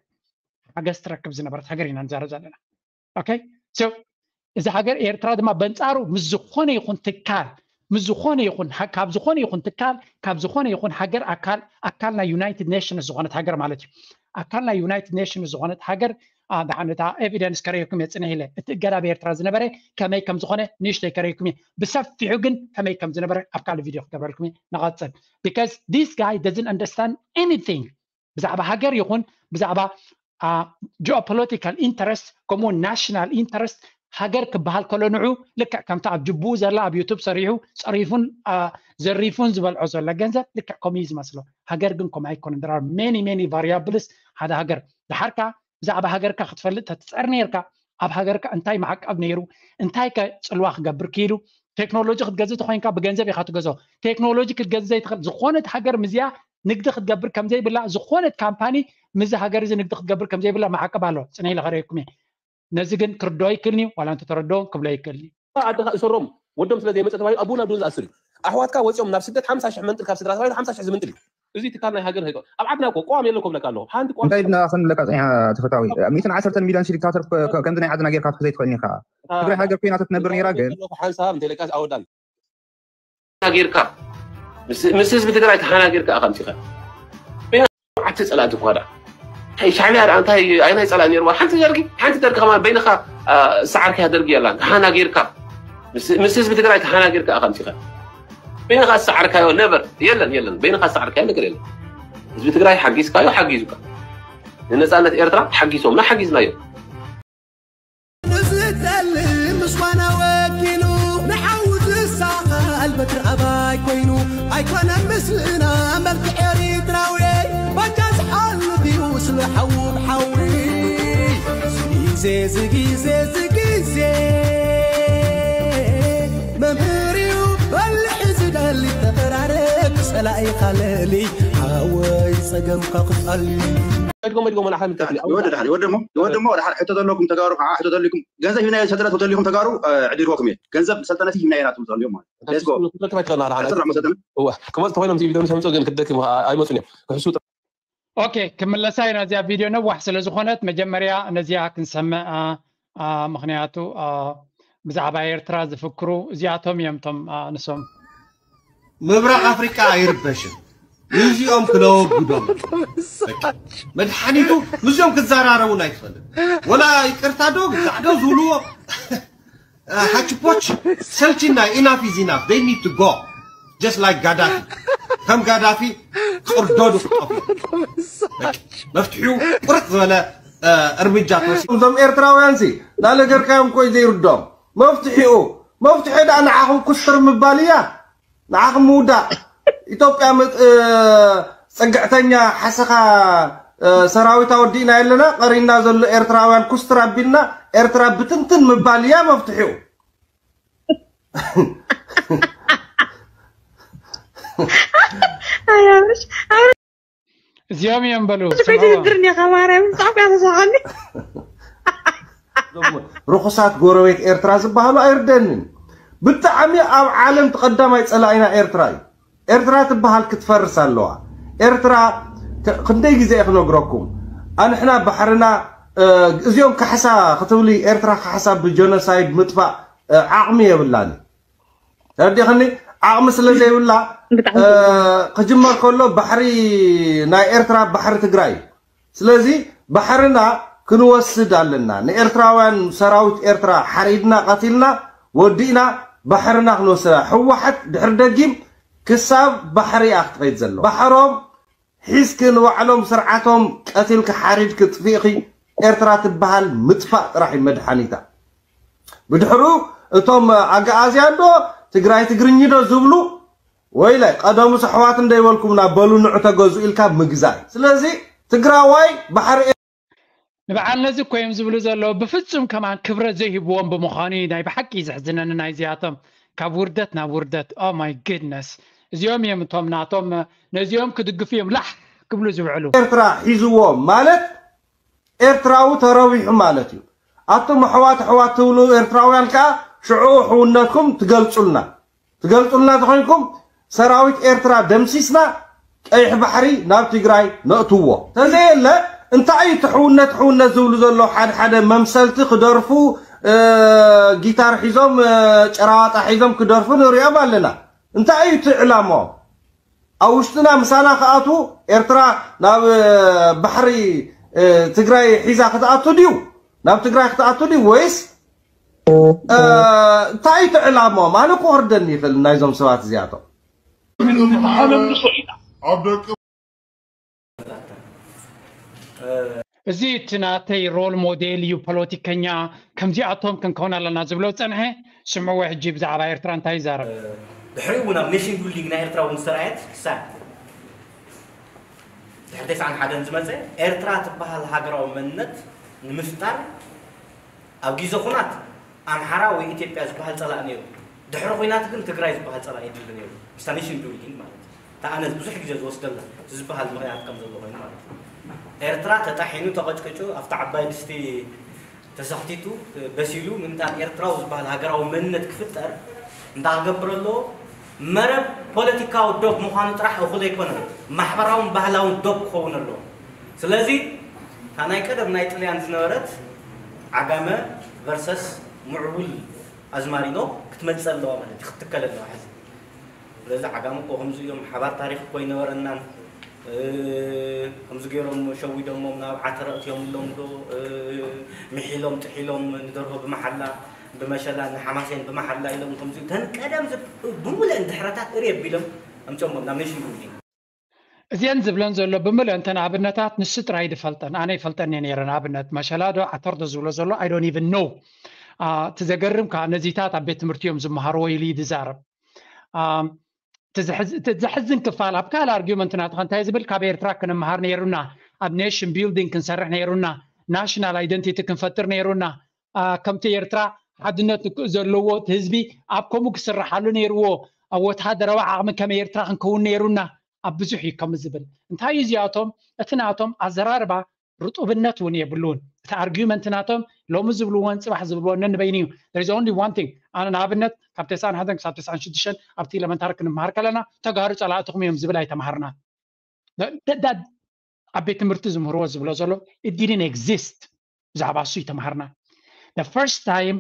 ሓገዝ ትረክብ ዝነበረት ሃገር ኢና ንዛረብ ዘለና። ኦኬ፣ እዚ ሃገር ኤርትራ ድማ በንጻሩ ምስ ዝኾነ ይኹን ትካል፣ ምስ ዝኾነ ይኹን፣ ካብ ዝኾነ ይኹን ትካል፣ ካብ ዝኾነ ይኹን ሃገር፣ ኣካል ኣካል ናይ ዩናይትድ ኔሽንስ ዝኾነት ሃገር ማለት እዩ። ኣካል ናይ ዩናይትድ ኔሽንስ ዝኾነት ሃገር፣ ደሓን እታ ኤቪደንስ ከረየኩም እየ ጽንሕ ኢለ፣ እቲ እገዳ ብኤርትራ ዝነበረ ከመይ ከም ዝኾነ ንእሽተይ ከረየኩም እየ። ብሰፊሑ ግን ከመይ ከም ዝነበረ ኣብ ካልእ ቪድዮ ክገብረልኩም እየ። ንቐጽል። Because this guy doesn't understand anything ብዛዕባ ሃገር ይኹን ብዛዕባ ጂኦፖለቲካል ኢንተረስት፣ ከምኡ ናሽናል ኢንተረስት። ሃገር ክበሃል ከሎ ንዑ ልክዕ ከምቲ ኣብ ጅቡኡ ዘላ ኣብ ዩቱብ ሰሪሑ ጸሪፉን ዘሪፉን ዝበልዖ ዘሎ ገንዘብ ልክዕ ከምኡ እዩ ዝመስሎ። ሃገር ግን ከምኡ ኣይኮነን። There are many many variables ሓደ ሃገር። ድሓርካ ብዛዕባ ሃገርካ ክትፈልጥ ተትጸር ነርካ፣ ኣብ ሃገርካ እንታይ ማዕቀብ ነይሩ፣ እንታይ ከ ጽልዋ ክገብር ክኢሉ። ቴክኖሎጂ ክትገዝእ ተኮይንካ ብገንዘብ ኢኻ ትገዝኦ። ቴክኖሎጂ ክትገዝእ ዘይትኽእል ዝኾነት ሃገር ምዚኣ ንግዲ ክትገብር ከምዘይብላ፣ ዝኾነት ካምፓኒ ምዚ ሃገር እዚ ንግዲ ክትገብር ከምዘይብላ ማዕቀብ ኣሎ። ጽንሕ ኢለ ከርእየኩም እየ። ነዚ ግን ክርድኦ ይክእልኒ ዋላ እንተተረድኦ ክብሎ ይክእልኒ። ኣደኻ እሰሮም ወዶም ስለ ዘይመፀ ተባሂሉ ኣቡን ኣዱን ዝኣስር እዩ። ኣሕዋትካ ወፂኦም ናብ ስደት ሓምሳ ሽሕ መንጥል ካብ ስድራ ተባሂሉ ሓምሳ ሽሕ ዝምንጥል እዩ። እዚ ትካል ናይ ሃገር ሀይጦ ኣብ ዓድና እኮ ቆዋም የለኩም ለካ ኣለዎ ሓንቲ ቆዋም እንታይ ድና ክንለቃ ፅኒሓ ተፈታዊ ሚእትን ዓሰርተን ሚልዮን ሲዲክታተር ከምዚ ናይ ዓድና ጌርካ ክትሕዘ ይትኽእልኒ ኢኻ ትግራይ ሃገር ኮይና ተትነብር ነይራ ግን ሓንሳብ እንተለቃስ ኣወዳን ጌርካ ምስ ህዝቢ ትግራይ ተሓናጊርካ ኢኻ ኣምፂኻ ዓቲ ፀላእቲ እኳ ዳ እንታይ ሻዕቢያ ዳ እንታይ ኣይናይ ፀላእ ነይርዋ ሓንቲ ደርጊ ሓንቲ ደርጊ ከማን በይንኻ ዝሰዓርካያ ደርጊ የላን ተሓናጊርካ ምስ ህዝቢ ትግራይ ተሓናጊርካ ኢኻ ኣምፂኻ በይንኻ ዝሰዓርካዮ ነበር የለን የለን በይንኻ ዝሰዓርካዮ ነገር የለን ህዝቢ ትግራይ ሓጊዝካዮ ሓጊዙካ ንነፃነት ኤርትራ ሓጊዞምና ሓጊዝናዮ ንዝጠልም ምስኳና ወኪሉ ንሓው ዝሳቐል በትሪ ኣባይ ኮይኑ ኣይኮነን ምስልና መልክዕ ኤሪትራዊ ባጃ ዝሓልፍ እዩ ስለ ሓዉ ብሓዊ ዝጊዜ ዝጊዜ ዝጊዜ መምህር እዩ በልሒ ዝደሊ ተቐራረብ ጸላኢኻ ለሊ ሓወይ ጸገምካ ክቐሊ መድጎ መድጎ መላሓ ምልካት ይወደ ዳሕን ይወደ ሞ ይወደ ሞ ዳሕን ሕቶ ዘለኩም ተጋሩ ከዓ ሕቶ ዘለኩም ገንዘብ ሂብናዮ ሰልጠነ ትብሉ ተሊኩም ተጋሩ ዕድል ሂብኩም እየ ገንዘብ ሰልጠነ ሲ ሂብናዮ ኢና ትብሉ ተሊኩም ማለት let's go ክመልስ ተኮይኖም ቲ ቪድዮ ሰምፆ ግን ክደክም ኣይመፁን እዮም ክሕሱ ኦኬ ክምለሳ ኢና እዚኣ ቪድዮ ነዋሕ ስለ ዝኾነት መጀመርያ ነዚኣ ክንሰምዕ ምኽንያቱ ብዛዕባ ኤርትራ ዝፍክሩ እዚኣቶም እዮም ቶም ንሶም ምብራቕ ኣፍሪቃ ኣይርበሽን ንዚኦም ክነወግዶም መድሓኒቱ ምስዚኦም ክዘራረቡን ኣይትፈልጥ ወላ ይቅርታ ዶ ግዛዕ ዶ ዝብልዎ ሓችፖች ሰልችና enough is enough they need to go just like ጋዳፊ ከም ጋዳፊ ቅርደዱ ክጠፉ መፍትሒኡ ቁርጥ ዝበለ እርምጃ ተወሲዱ እዞም ኤርትራውያን ሲ ናነገርካዮም ኮይ ዘይርዶም መፍትሒኡ መፍትሒ ደኣ ንዓኹም ኩስትር ምባል እያ ንዓኹም ምውዳቕ ኢትዮጵያ ጽግዕተኛ ሓሰኻ ሰራዊት ኣወዲእና የለና ቀሪና ዘሎ ኤርትራውያን ኩስትር ኣቢልና ኤርትራ ብትንትን ምባል እያ መፍትሒኡ እዚኦም እዮም በሉ ስምዕዎ። ትድብርኒ ኢኻ ማርያም ብጣዕሚ እያ ተስሓኒ ርኹሳት ጎረቤት ኤርትራ ዝበሃሉ ኣይርደንን ብጣዕሚ ኣብ ዓለም ቀዳማይ ጸላኢና ኤርትራ እዩ ኤርትራ ትበሃል ክትፈርስ ኣለዋ ኤርትራ ክንደይ ግዜ እየ ክነግረኩም ኣንሕና ባሕርና እዚኦም ካሕሳ ክትብሊ ኤርትራ ካሕሳ ብጀኖሳይድ ምጥፋእ ዓቕሚ የብላን ተረዲኽኒ ዓቕሚ ስለ ዘይብላ ክጅመር ከሎ ባሕሪ ናይ ኤርትራ ባሕሪ ትግራይ ስለዚ ባሕርና ክንወስድ ኣለና ንኤርትራውያን ሰራዊት ኤርትራ ሓሪድና ቀቲልና ወዲእና ባሕርና ክንወስዳ ህወሓት ድሕሪ ደጊም ክሳብ ባሕሪ እያ ክትኸይድ ዘለዋ ባሕሮም ሒዝኪ ንባዕሎም ስርዓቶም ቀቲልኪ ሓሪድኪ ጥፊእኺ። ኤርትራ ትበሃል ምጥፋእ ጥራሕ እዩ መድሓኒታ። ብድሕሩ እቶም ኣጋኣዝያን ዶ ትግራይ ትግርኝ ዶ ዝብሉ፣ ወይለ ቀደሙስ ኣሕዋት እንደይበልኩምና በሉ ንዑ ተገዙ ኢልካ ምግዛይ። ስለዚ ትግራዋይ ባሕሪ ንበዓል ነዚ እኮ እዮም ዝብሉ ዘለዉ። ብፍጹም ከማን ክብረት ዘይህብዎም ብምዃኑ እዩ ናይ ብሓቂ ዘሕዝነኒ ናይዚኣቶም። ካብ ውርደት ናብ ውርደት። Oh my goodness። እዚኦም እዮም እቶም ናቶም ነዚኦም ክድግፉ እዮም ላሕ ክብሉ ዝውዕሉ። ኤርትራ ሒዝዎም ማለት ኤርትራዊ ተረዊሑ ማለት እዩ። ኣቱም ኣሕዋት ኣሕዋት ትብሉ ኤርትራውያን ከዓ ሽዑ ሕውነትኩም ትገልጹልና ትገልጹልና ተኾይንኩም ሰራዊት ኤርትራ ደምሲስና ቀይሕ ባሕሪ ናብ ትግራይ ነእትዎ። ተዘየለ እንታይ እዩ እቲ ሕውነት ሕውነት ዝብሉ ዘለዉ ሓደ ሓደ መምሰልቲ ክደርፉ እ፣ ጊታር ሒዞም እ፣ ጨራዋጣ ሒዞም ክደርፉ ንሪኦም ኣለና። እንታይ እዩ እቲ ዕላማኦም? ኣብ ውሽጥና ምሳና ክኣትዉ ኤርትራ ናብ እ፣ ባሕሪ እ፣ ትግራይ ሒዛ ክትኣቱ ድዩ? ናብ ትግራይ ክትኣቱ ድዩ ወይስ እ፣ እንታይ እዩ እቲ ዕላማኦም? ኣነ ክወርደኒ ይኽእል ናይዞም ሰባት እዚኣቶም። ኣመልሶ ኢና። ኣብ ደቂ እዚ እቲ ናተይ ሮል ሞዴል እዩ ፖለቲከኛ፣ ከምዚኣቶም ክንከውን ኣለና ዝብሎ ዝፀንሐ። ስምዕዎ ሕጂ ብዛዕባ ኤርትራ እንታይ ይዛረብ? ድሕሪኡ እውን ኣብ ኔሽን ቢልዲንግ ናይ ኤርትራ እውን ዝተረኣየት ክሳብ ድሕሪ ተስዓን ሓደን ዝመፀ ኤርትራ ትበሃል ሃገራዊ መንነት ንምፍጣር ኣብ ግዜ ኹናት ኣምሓራ ወይ ኢትዮጵያ ዝበሃል ፀላእ ነይሩ። ድሕሪ ኹናት ግን ትግራይ ዝበሃል ፀላእ የድሊ ነይሩ። ምስታ ኔሽን ቢልዲንግ ማለት እዩ። እታ ኣነ ብዙሕ ግዜ ዝወስደላ ዝበሃል ምኽንያት ከም ዘሎ ኮይኑ ማለት እዩ። ኤርትራ ተጣሒኑ ተቐጭቂጩ ኣብታ ዓባይ ድስቲ ተሰኽቲቱ በሲሉ ምእንታን ኤርትራዊ ዝበሃል ሃገራዊ መንነት ክፍጠር እንታይ ክገብር ኣለዎ? መረብ ፖለቲካዊ ዶብ ምዃኑ ጥራሕ እኹል ኣይኮነን፣ ማሕበራውን ባህላውን ዶብ ክኸውን ኣለዎ። ስለዚ እታ ናይ ቀደም ናይ ጥልያን ዝነበረት ዓጋመ ቨርሰስ ምዕቡል ኣዝማሪኖ ክትመጽእ ኣለዋ ማለት እዩ፣ ክትትከል ኣለዋ ሕዚ። ስለዚ ዓጋመ እኮ ከምዚ እዮም፣ ሓባር ታሪኽ እኮ ኣይነበረናን። እ፣ ከምዚ ገይሮም ሸዊዶሞም ናብ ዓተረ እትዮምሎም ዶ፣ እ፣ ምሒሎም ጥሒሎም ንደርሆ ብመሓላ ብመሸላ ንሓማሴን ብመሓላ ኢሎም ከምዚ ተን ቀደም ዝ-፣ ብምሉአን ድሕረታት እርየ ኣቢሎም ኣምፅኦሞም ናብ ኔሽን ቢልዲንግ። እዚአን ዝብለን ዘሎ ብምልእንተን ኣብነታት ንሱ ጥራይ ድፈልጠን፣ ኣነ ይፈልጠን እየ ነይረ። ንኣብነት መሸላ ዶ ዓተር ዶ ዝብሎ ዘሎ I don't even know። እቲ ዘገርም ከዓ ነዚታት ኣብ ቤት ትምህርቲ እዮም ዝመሃርዎ ኢሉ እዩ ዝዛረብ። እቲ ዘሕዝን ክፋል ኣብ ካልእ ኣርጊመንት ናትኻ እንታይ ዝብል፣ ካብ ኤርትራ ክንመሃር ነይሩና፣ ኣብ ኔሽን ቢልዲንግ ክንሰርሕ ነይሩና፣ ናሽናል ኣይደንቲቲ ክንፈጥር ነይሩና፣ ከምቲ ኤርትራ ሓድነት ዘለዎ ህዝቢ ኣብ ከምኡ ክስርሓሉ ነይርዎ፣ ኣብ ወተሃደራዊ ዓቕሚ ከም ኤርትራ ክንከውን ነይሩና፣ ኣብ ብዙሕ እዩ ከምኡ ዝብል። እንታይ እዩ እዚኣቶም? እቲ ናቶም ኣዘራርባ ርጡብነት እውን የብሉን። እቲ ኣርጊመንት ናቶም ሎሚ ዝብልዎን ፅባሕ ዝብልዎን ነንበይኑ እዩ። There is only one thing። ኣነ ንኣብነት ካብ ተስዓን ሓደን ክሳብ ተስዓን ሽዱሽተን ኣብቲ ኤለመንታሪ ክንመሃር ከለና ተጋሩ ፀላእትኹም እዮም ዝብል ኣይተምሃርናን። ኣብ ቤት ትምህርቲ ዝምህርዎ ዝብሎ ዘሎ it didn't exist። ብዛዕባ እሱ እዩ ተምሃርና። The first time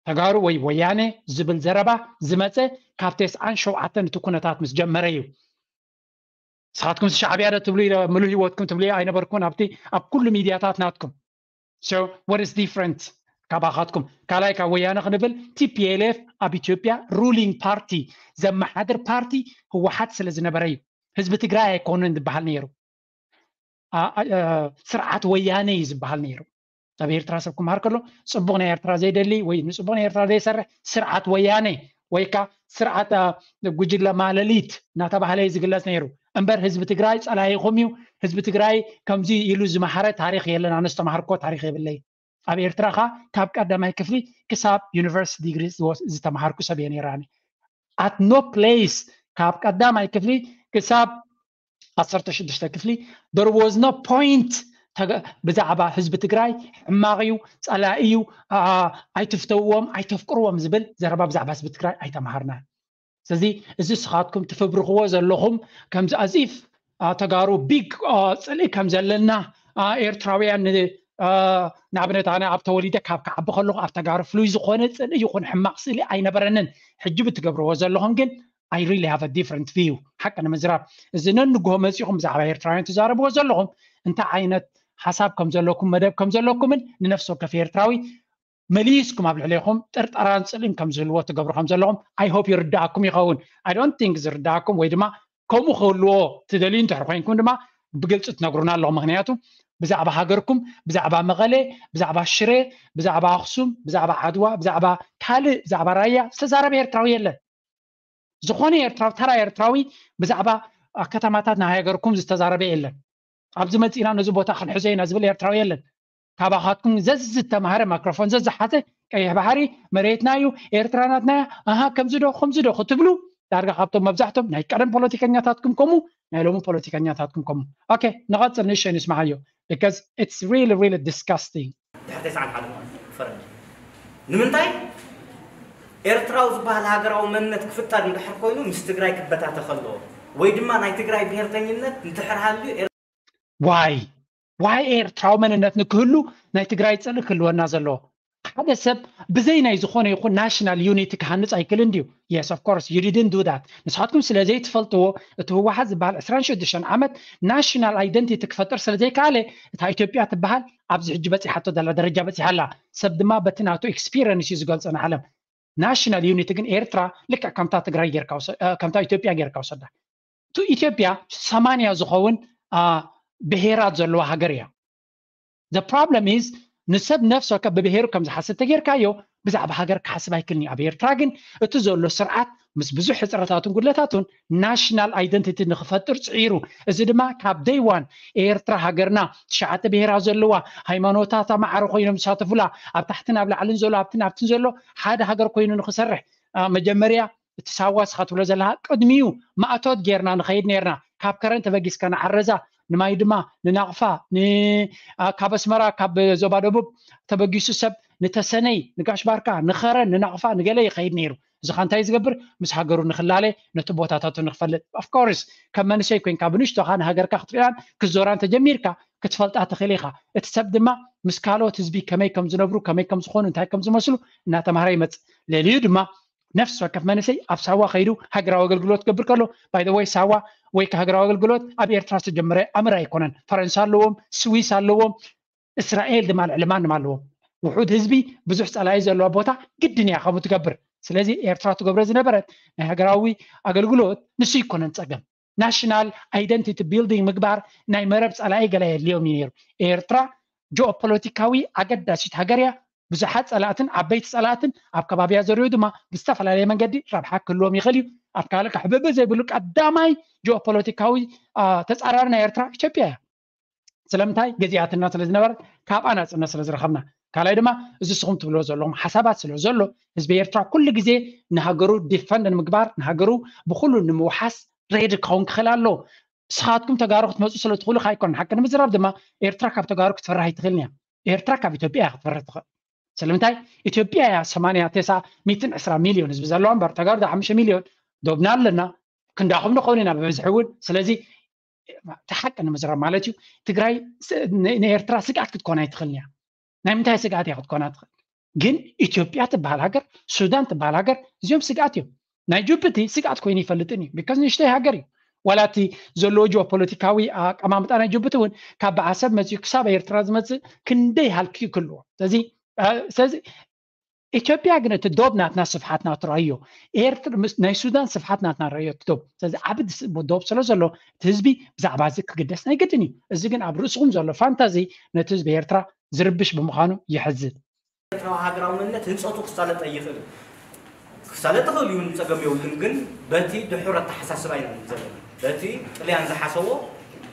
ተጋሩ ወይ ወያነ ዝብል ዘረባ ዝመፀ ካብ ተስዓን ሸውዓተን እቲ ኩነታት ምስ ጀመረ እዩ። ንስኻትኩም ሻዕብያ ዶ ትብሉ ኢለ ምሉ ህይወትኩም ትብሉ ኣይነበርኩን ኣብቲ ኣብ ኩሉ ሚድያታት ናትኩም። So what is different ካባኻትኩም? ካልኣይ ካብ ወያነ ክንብል ቲ ፒ ኤል ኤፍ ኣብ ኢትዮጵያ ሩሊንግ ፓርቲ ዘመሓድር ፓርቲ ህወሓት ስለ ዝነበረ እዩ። ህዝቢ ትግራይ ኣይኮነን ዝበሃል ነይሩ። ስርዓት ወያነ እዩ ዝበሃል ነይሩ። ኣብ ኤርትራ ሰብ ክመሃር ከሎ ፅቡቕ ናይ ኤርትራ ዘይደሊ ወይ ንፅቡቕ ናይ ኤርትራ ዘይሰርሕ ስርዓት ወያነ ወይ ከዓ ስርዓት ጉጅለ ማለሊት እናተባህለ እዩ ዝግለፅ ነይሩ። እምበር ህዝቢ ትግራይ ፀላኢኹም እዩ፣ ህዝቢ ትግራይ ከምዚ ኢሉ ዝመሃረ ታሪክ የለን። ኣነ ዝተምሃርኮ ታሪክ የብለይ። ኣብ ኤርትራ ከዓ ካብ ቀዳማይ ክፍሊ ክሳብ ዩኒቨርሲቲ ዲግሪ ዝተምሃርኩ ሰብ እየ ነይራኒ። At no place ካብ ቀዳማይ ክፍሊ ክሳብ ዓሰርተ ሽዱሽተ ክፍሊ there was no point ብዛዕባ ህዝቢ ትግራይ ሕማቕ እዩ፣ ፀላኢ እዩ፣ ኣይትፍተውዎም፣ ኣይተፍቅርዎም ዝብል ዘረባ ብዛዕባ ህዝቢ ትግራይ ኣይተምሃርናን። ስለዚ እዚ ንስኻትኩም ትፍብርኽዎ ዘለኹም ከምዚ as if ተጋሩ ቢግ ፅልኢ ከም ዘለና ኤርትራውያን ንኣብነት ኣነ ኣብ ተወሊደ ካብ ክዓቢ ከለኹ ኣብ ተጋሩ ፍሉይ ዝኾነ ፅልኢ ይኹን ሕማቕ ስእሊ ኣይነበረንን። ሕጂ ብትገብርዎ ዘለኹም ግን I really have a different view። ሓቂ ንምዝራብ እዚ ነንግሆ መፂኹም ብዛዕባ ኤርትራውያን ትዛረብዎ ዘለኹም እንታይ ዓይነት ሓሳብ ከም ዘለኩም መደብ ከም ዘለኩምን ንነፍሲ ወከፍ ኤርትራዊ መሊስኩም ኣብ ልዕሌኹም ጥርጠራን ፅልኢን ከም ዝህልዎ ትገብሩ ከም ዘለኹም I hope ይርዳእኩም ይኸውን። I don't think ዝርዳእኩም ወይ ድማ ከምኡ ክህልዎ ትደልዩ እንተሕር ኮይንኩም ድማ ብግልፂ ትነግሩና ኣለኹም። ምክንያቱ ብዛዕባ ሃገርኩም፣ ብዛዕባ መቐለ፣ ብዛዕባ ሽረ፣ ብዛዕባ ኣኽሱም፣ ብዛዕባ ዓድዋ፣ ብዛዕባ ካልእ፣ ብዛዕባ ራያ ዝተዛረበ ኤርትራዊ የለን። ዝኾነ ኤርትራዊ፣ ተራ ኤርትራዊ ብዛዕባ ከተማታት ናይ ሃገርኩም ዝተዛረበ የለን። ኣብዚ መፂና ነዚ ቦታ ክንሕዞ ኢና ዝብል ኤርትራዊ የለን። ካባኻትኩም ዘዝተማሃረ ማይክሮፎን ዘዝሓዘ ቀይሕ ባሕሪ መሬትና እዩ፣ ኤርትራ ናትና እያ፣ ኣሃ ከምዚ ዶ ከምዚ ዶ ክትብሉ ዳርጋ ካብቶም መብዛሕቶም ናይ ቀደም ፖለቲከኛታትኩም ከምኡ ናይ ሎሚ ፖለቲከኛታትኩም ከምኡ። ኦኬ ንቐፅል ንእሽተይ ንስማዓዮ because it's really really disgusting። ድሕሪ ተስዓን ሓደ ፈረንጂ ንምንታይ ኤርትራዊ ዝበሃል ሃገራዊ መንነት ክፍጠር እንድሕር ኮይኑ ምስ ትግራይ ክበታተኽ ኣለዎ ወይ ድማ ናይ ትግራይ ብሄርተኝነት እንድሕር ሃልዩ ዋይ ዋይ ኤርትራዊ መንነት ንክህሉ ናይ ትግራይ ፅልኢ ክህልወና ዘለዎ ሓደ ሰብ ብዘይ ናይ ዝኾነ ይኹን national unity ክሃንፅ ኣይክእልን ድዩ? Yes of course you didn't do that። ንስኻትኩም ስለ ዘይትፈልጥዎ እቲ ህወሓት ዝበሃል ዕስራን ሽዱሽተን ዓመት national identity ክፈጥር ስለ ዘይከኣለ እታ ኢትዮጵያ ትበሃል ኣብዚ ሕጂ በፂሓቶ ዘላ ደረጃ በፂሓ ኣላ። ሰብ ድማ በቲ ናቱ experience እዩ ዝገልፆ ንዓለም። National unity ግን ኤርትራ ልክዕ ከምታ ትግራይ ጌርካ ከምታ ኢትዮጵያ ጌርካ ውሰዳ። ኢትዮጵያ ሰማንያ ዝኸውን ብሄራት ዘለዋ ሃገር እያ። The problem is ንሰብ ነፍሲ ወከፍ ብብሄሩ ከም ዝሓስብ ተጌርካዮ ብዛዕባ ሃገር ክሓስብ ኣይክልን እዩ። ኣብ ኤርትራ ግን እቲ ዘሎ ስርዓት ምስ ብዙሕ ሕፅረታቱን ጉድለታቱን national identity ንክፈጥር ፅዒሩ። እዚ ድማ ካብ day one ኤርትራ ሃገርና ትሽዓተ ብሄራት ዘለዋ ሃይማኖታት ኣማዕረ ኮይኖም ዝሳተፉላ ኣብ ታሕትን ኣብ ላዕልን ዘሎ ኣብትን ኣብትን ዘሎ ሓደ ሃገር ኮይኑ ንክሰርሕ መጀመርያ እቲ ሳዋ ስኻ ትብሎ ዘለኻ ቅድሚኡ ማእቶት ጌርና ንኸይድ ኔርና ካብ ከረን ተበጊስካ ንዓረዛ ንማይ ድማ ንናቕፋ ካብ ኣስመራ ካብ ዞባ ደቡብ ተበጊሱ ሰብ ንተሰነይ ንጋሽ ባርካ ንኸረን ንናቕፋ ንገለ ይኸይድ ነይሩ። እዚ ኻ እንታይ ዝገብር ምስ ሃገሩ ንክላለ ነቲ ቦታታቱ ንክፈልጥ of course ከም መንእሰይ ኮይንካ ብንሽቶኻ ንሃገርካ ክትሪኣን ክትዞራን ተጀሚርካ ክትፈልጣ ትኽእል ኢኻ። እቲ ሰብ ድማ ምስ ካልኦት ህዝቢ ከመይ ከም ዝነብሩ ከመይ ከም ዝኾኑ እንታይ ከም ዝመስሉ እናተማሃረ ይመጽእ። ለሊኡ ድማ ነፍሲ ወከፍ መንእሰይ ኣብ ሳዋ ከይዱ ሃገራዊ ኣገልግሎት ክገብር ከሎ by the way ሳዋ ወይ ሃገራዊ ኣገልግሎት ኣብ ኤርትራ ዝተጀመረ ኣምር ኣይኮነን። ፈረንሳ ኣለዎም፣ ስዊስ ኣለዎም፣ እስራኤል ድማ ልዕሊ ማንም ኣለዎም። ውሑድ ህዝቢ ብዙሕ ፀላኢ ዘለዋ ቦታ ግድን እያ ከምኡ ትገብር። ስለዚ ኤርትራ ትገብሮ ዝነበረት ናይ ሃገራዊ ኣገልግሎት ንሱ ይኮነን ፀገም። National identity building ምግባር ናይ መረብ ፀላኢ ገለ የድልዮም እዩ ነይሩ። ኤርትራ ጂኦፖለቲካዊ ኣገዳሲት ሃገር እያ። ብዙሓት ፀላእትን ዓበይቲ ፀላእትን ኣብ ከባቢያ ዘርእዩ ድማ ብዝተፈላለየ መንገዲ ረብሓ ክህልዎም ይኽእል እዩ። ኣብ ካልእ ክሕብብ ዘይብሉ ቀዳማይ ጂኦፖለቲካዊ ተፃራሪ ናይ ኤርትራ ኢትዮጵያ እያ። ስለምንታይ ገዚኣትና ስለ ዝነበረት ካብኣ ናፅነት ስለ ዝረኸብና። ካልኣይ ድማ እዚ ስኹም ትብሎ ዘለኹም ሓሳባት ስለ ዘሎ ህዝቢ ኤርትራ ኩሉ ግዜ ንሃገሩ ዲፈንድ ንምግባር ንሃገሩ ብኩሉ ንምውሓስ ሬዲ ክኸውን ክኽእል ኣሎ። ንስኻትኩም ተጋሩ ክትመፁ ስለ ትኽእሉ ኣይኮነን። ሓቂ ንምዝራብ ድማ ኤርትራ ካብ ተጋሩ ክትፈርህ ኣይትኽእልን እያ። ኤርትራ ካብ ኢትዮጵያ እያ ክትፈርህ ትኽእል። ስለምንታይ ኢትዮጵያ እያ ሰማንያ ተስዓ ሚእትን ዕስራ ሚልዮን ህዝቢ ዘለዋ እምበር ተጋሩ ሓሙሽተ ሚልዮን ዶብና ኣለና። ክንዳኹም ንኸውን ኢና ብብዝሒ እውን። ስለዚ እቲ ሓቂ ንምዝራብ ማለት እዩ ትግራይ ንኤርትራ ስግኣት ክትኮን ኣይትኽእልን እያ። ናይ ምንታይ ስግኣት እያ ክትኮና ትኽእል? ግን ኢትዮጵያ ትበሃል ሃገር ሱዳን ትበሃል ሃገር እዚኦም ስግኣት እዮም። ናይ ጅቡቲ ስግኣት ኮይኑ ይፈልጥን እዩ because ንእሽተይ ሃገር እዩ። ዋላ እቲ ዘለዎ ጂኦፖለቲካዊ ኣቀማምጣ ናይ ጅቡቲ እውን ካብ ዓሰብ መፅኡ ክሳብ ኤርትራ ዝመፅእ ክንደይ ሃልኪ ክህልዎ። ስለዚ ስለዚ ኢትዮጵያ ግን እቲ ዶብ ናትና ስፍሓት ናቱ ረኣዮ። ናይ ሱዳን ስፍሓት ናትና ረኣዮ እቲ ዶብ። ስለዚ ዓቢ ዶብ ስለ ዘሎ እቲ ህዝቢ ብዛዕባ እዚ ክግደስ ናይ ግድን እዩ። እዚ ግን ኣብ ርእስኹም ዘሎ ፋንታዚ ነቲ ህዝቢ ኤርትራ ዝርብሽ ብምዃኑ የሕዝን። ኤርትራዊ ሃገራዊ መንነት ህንፀቱ ክሳለጥ ኣይኽእል ክሳለጥ ይኽእል እዩ፣ ጸገም የብሉን። ግን በቲ ድሑር ኣተሓሳስባ ኢና ዘለና። በቲ ጥልያን ዝሓሰቦ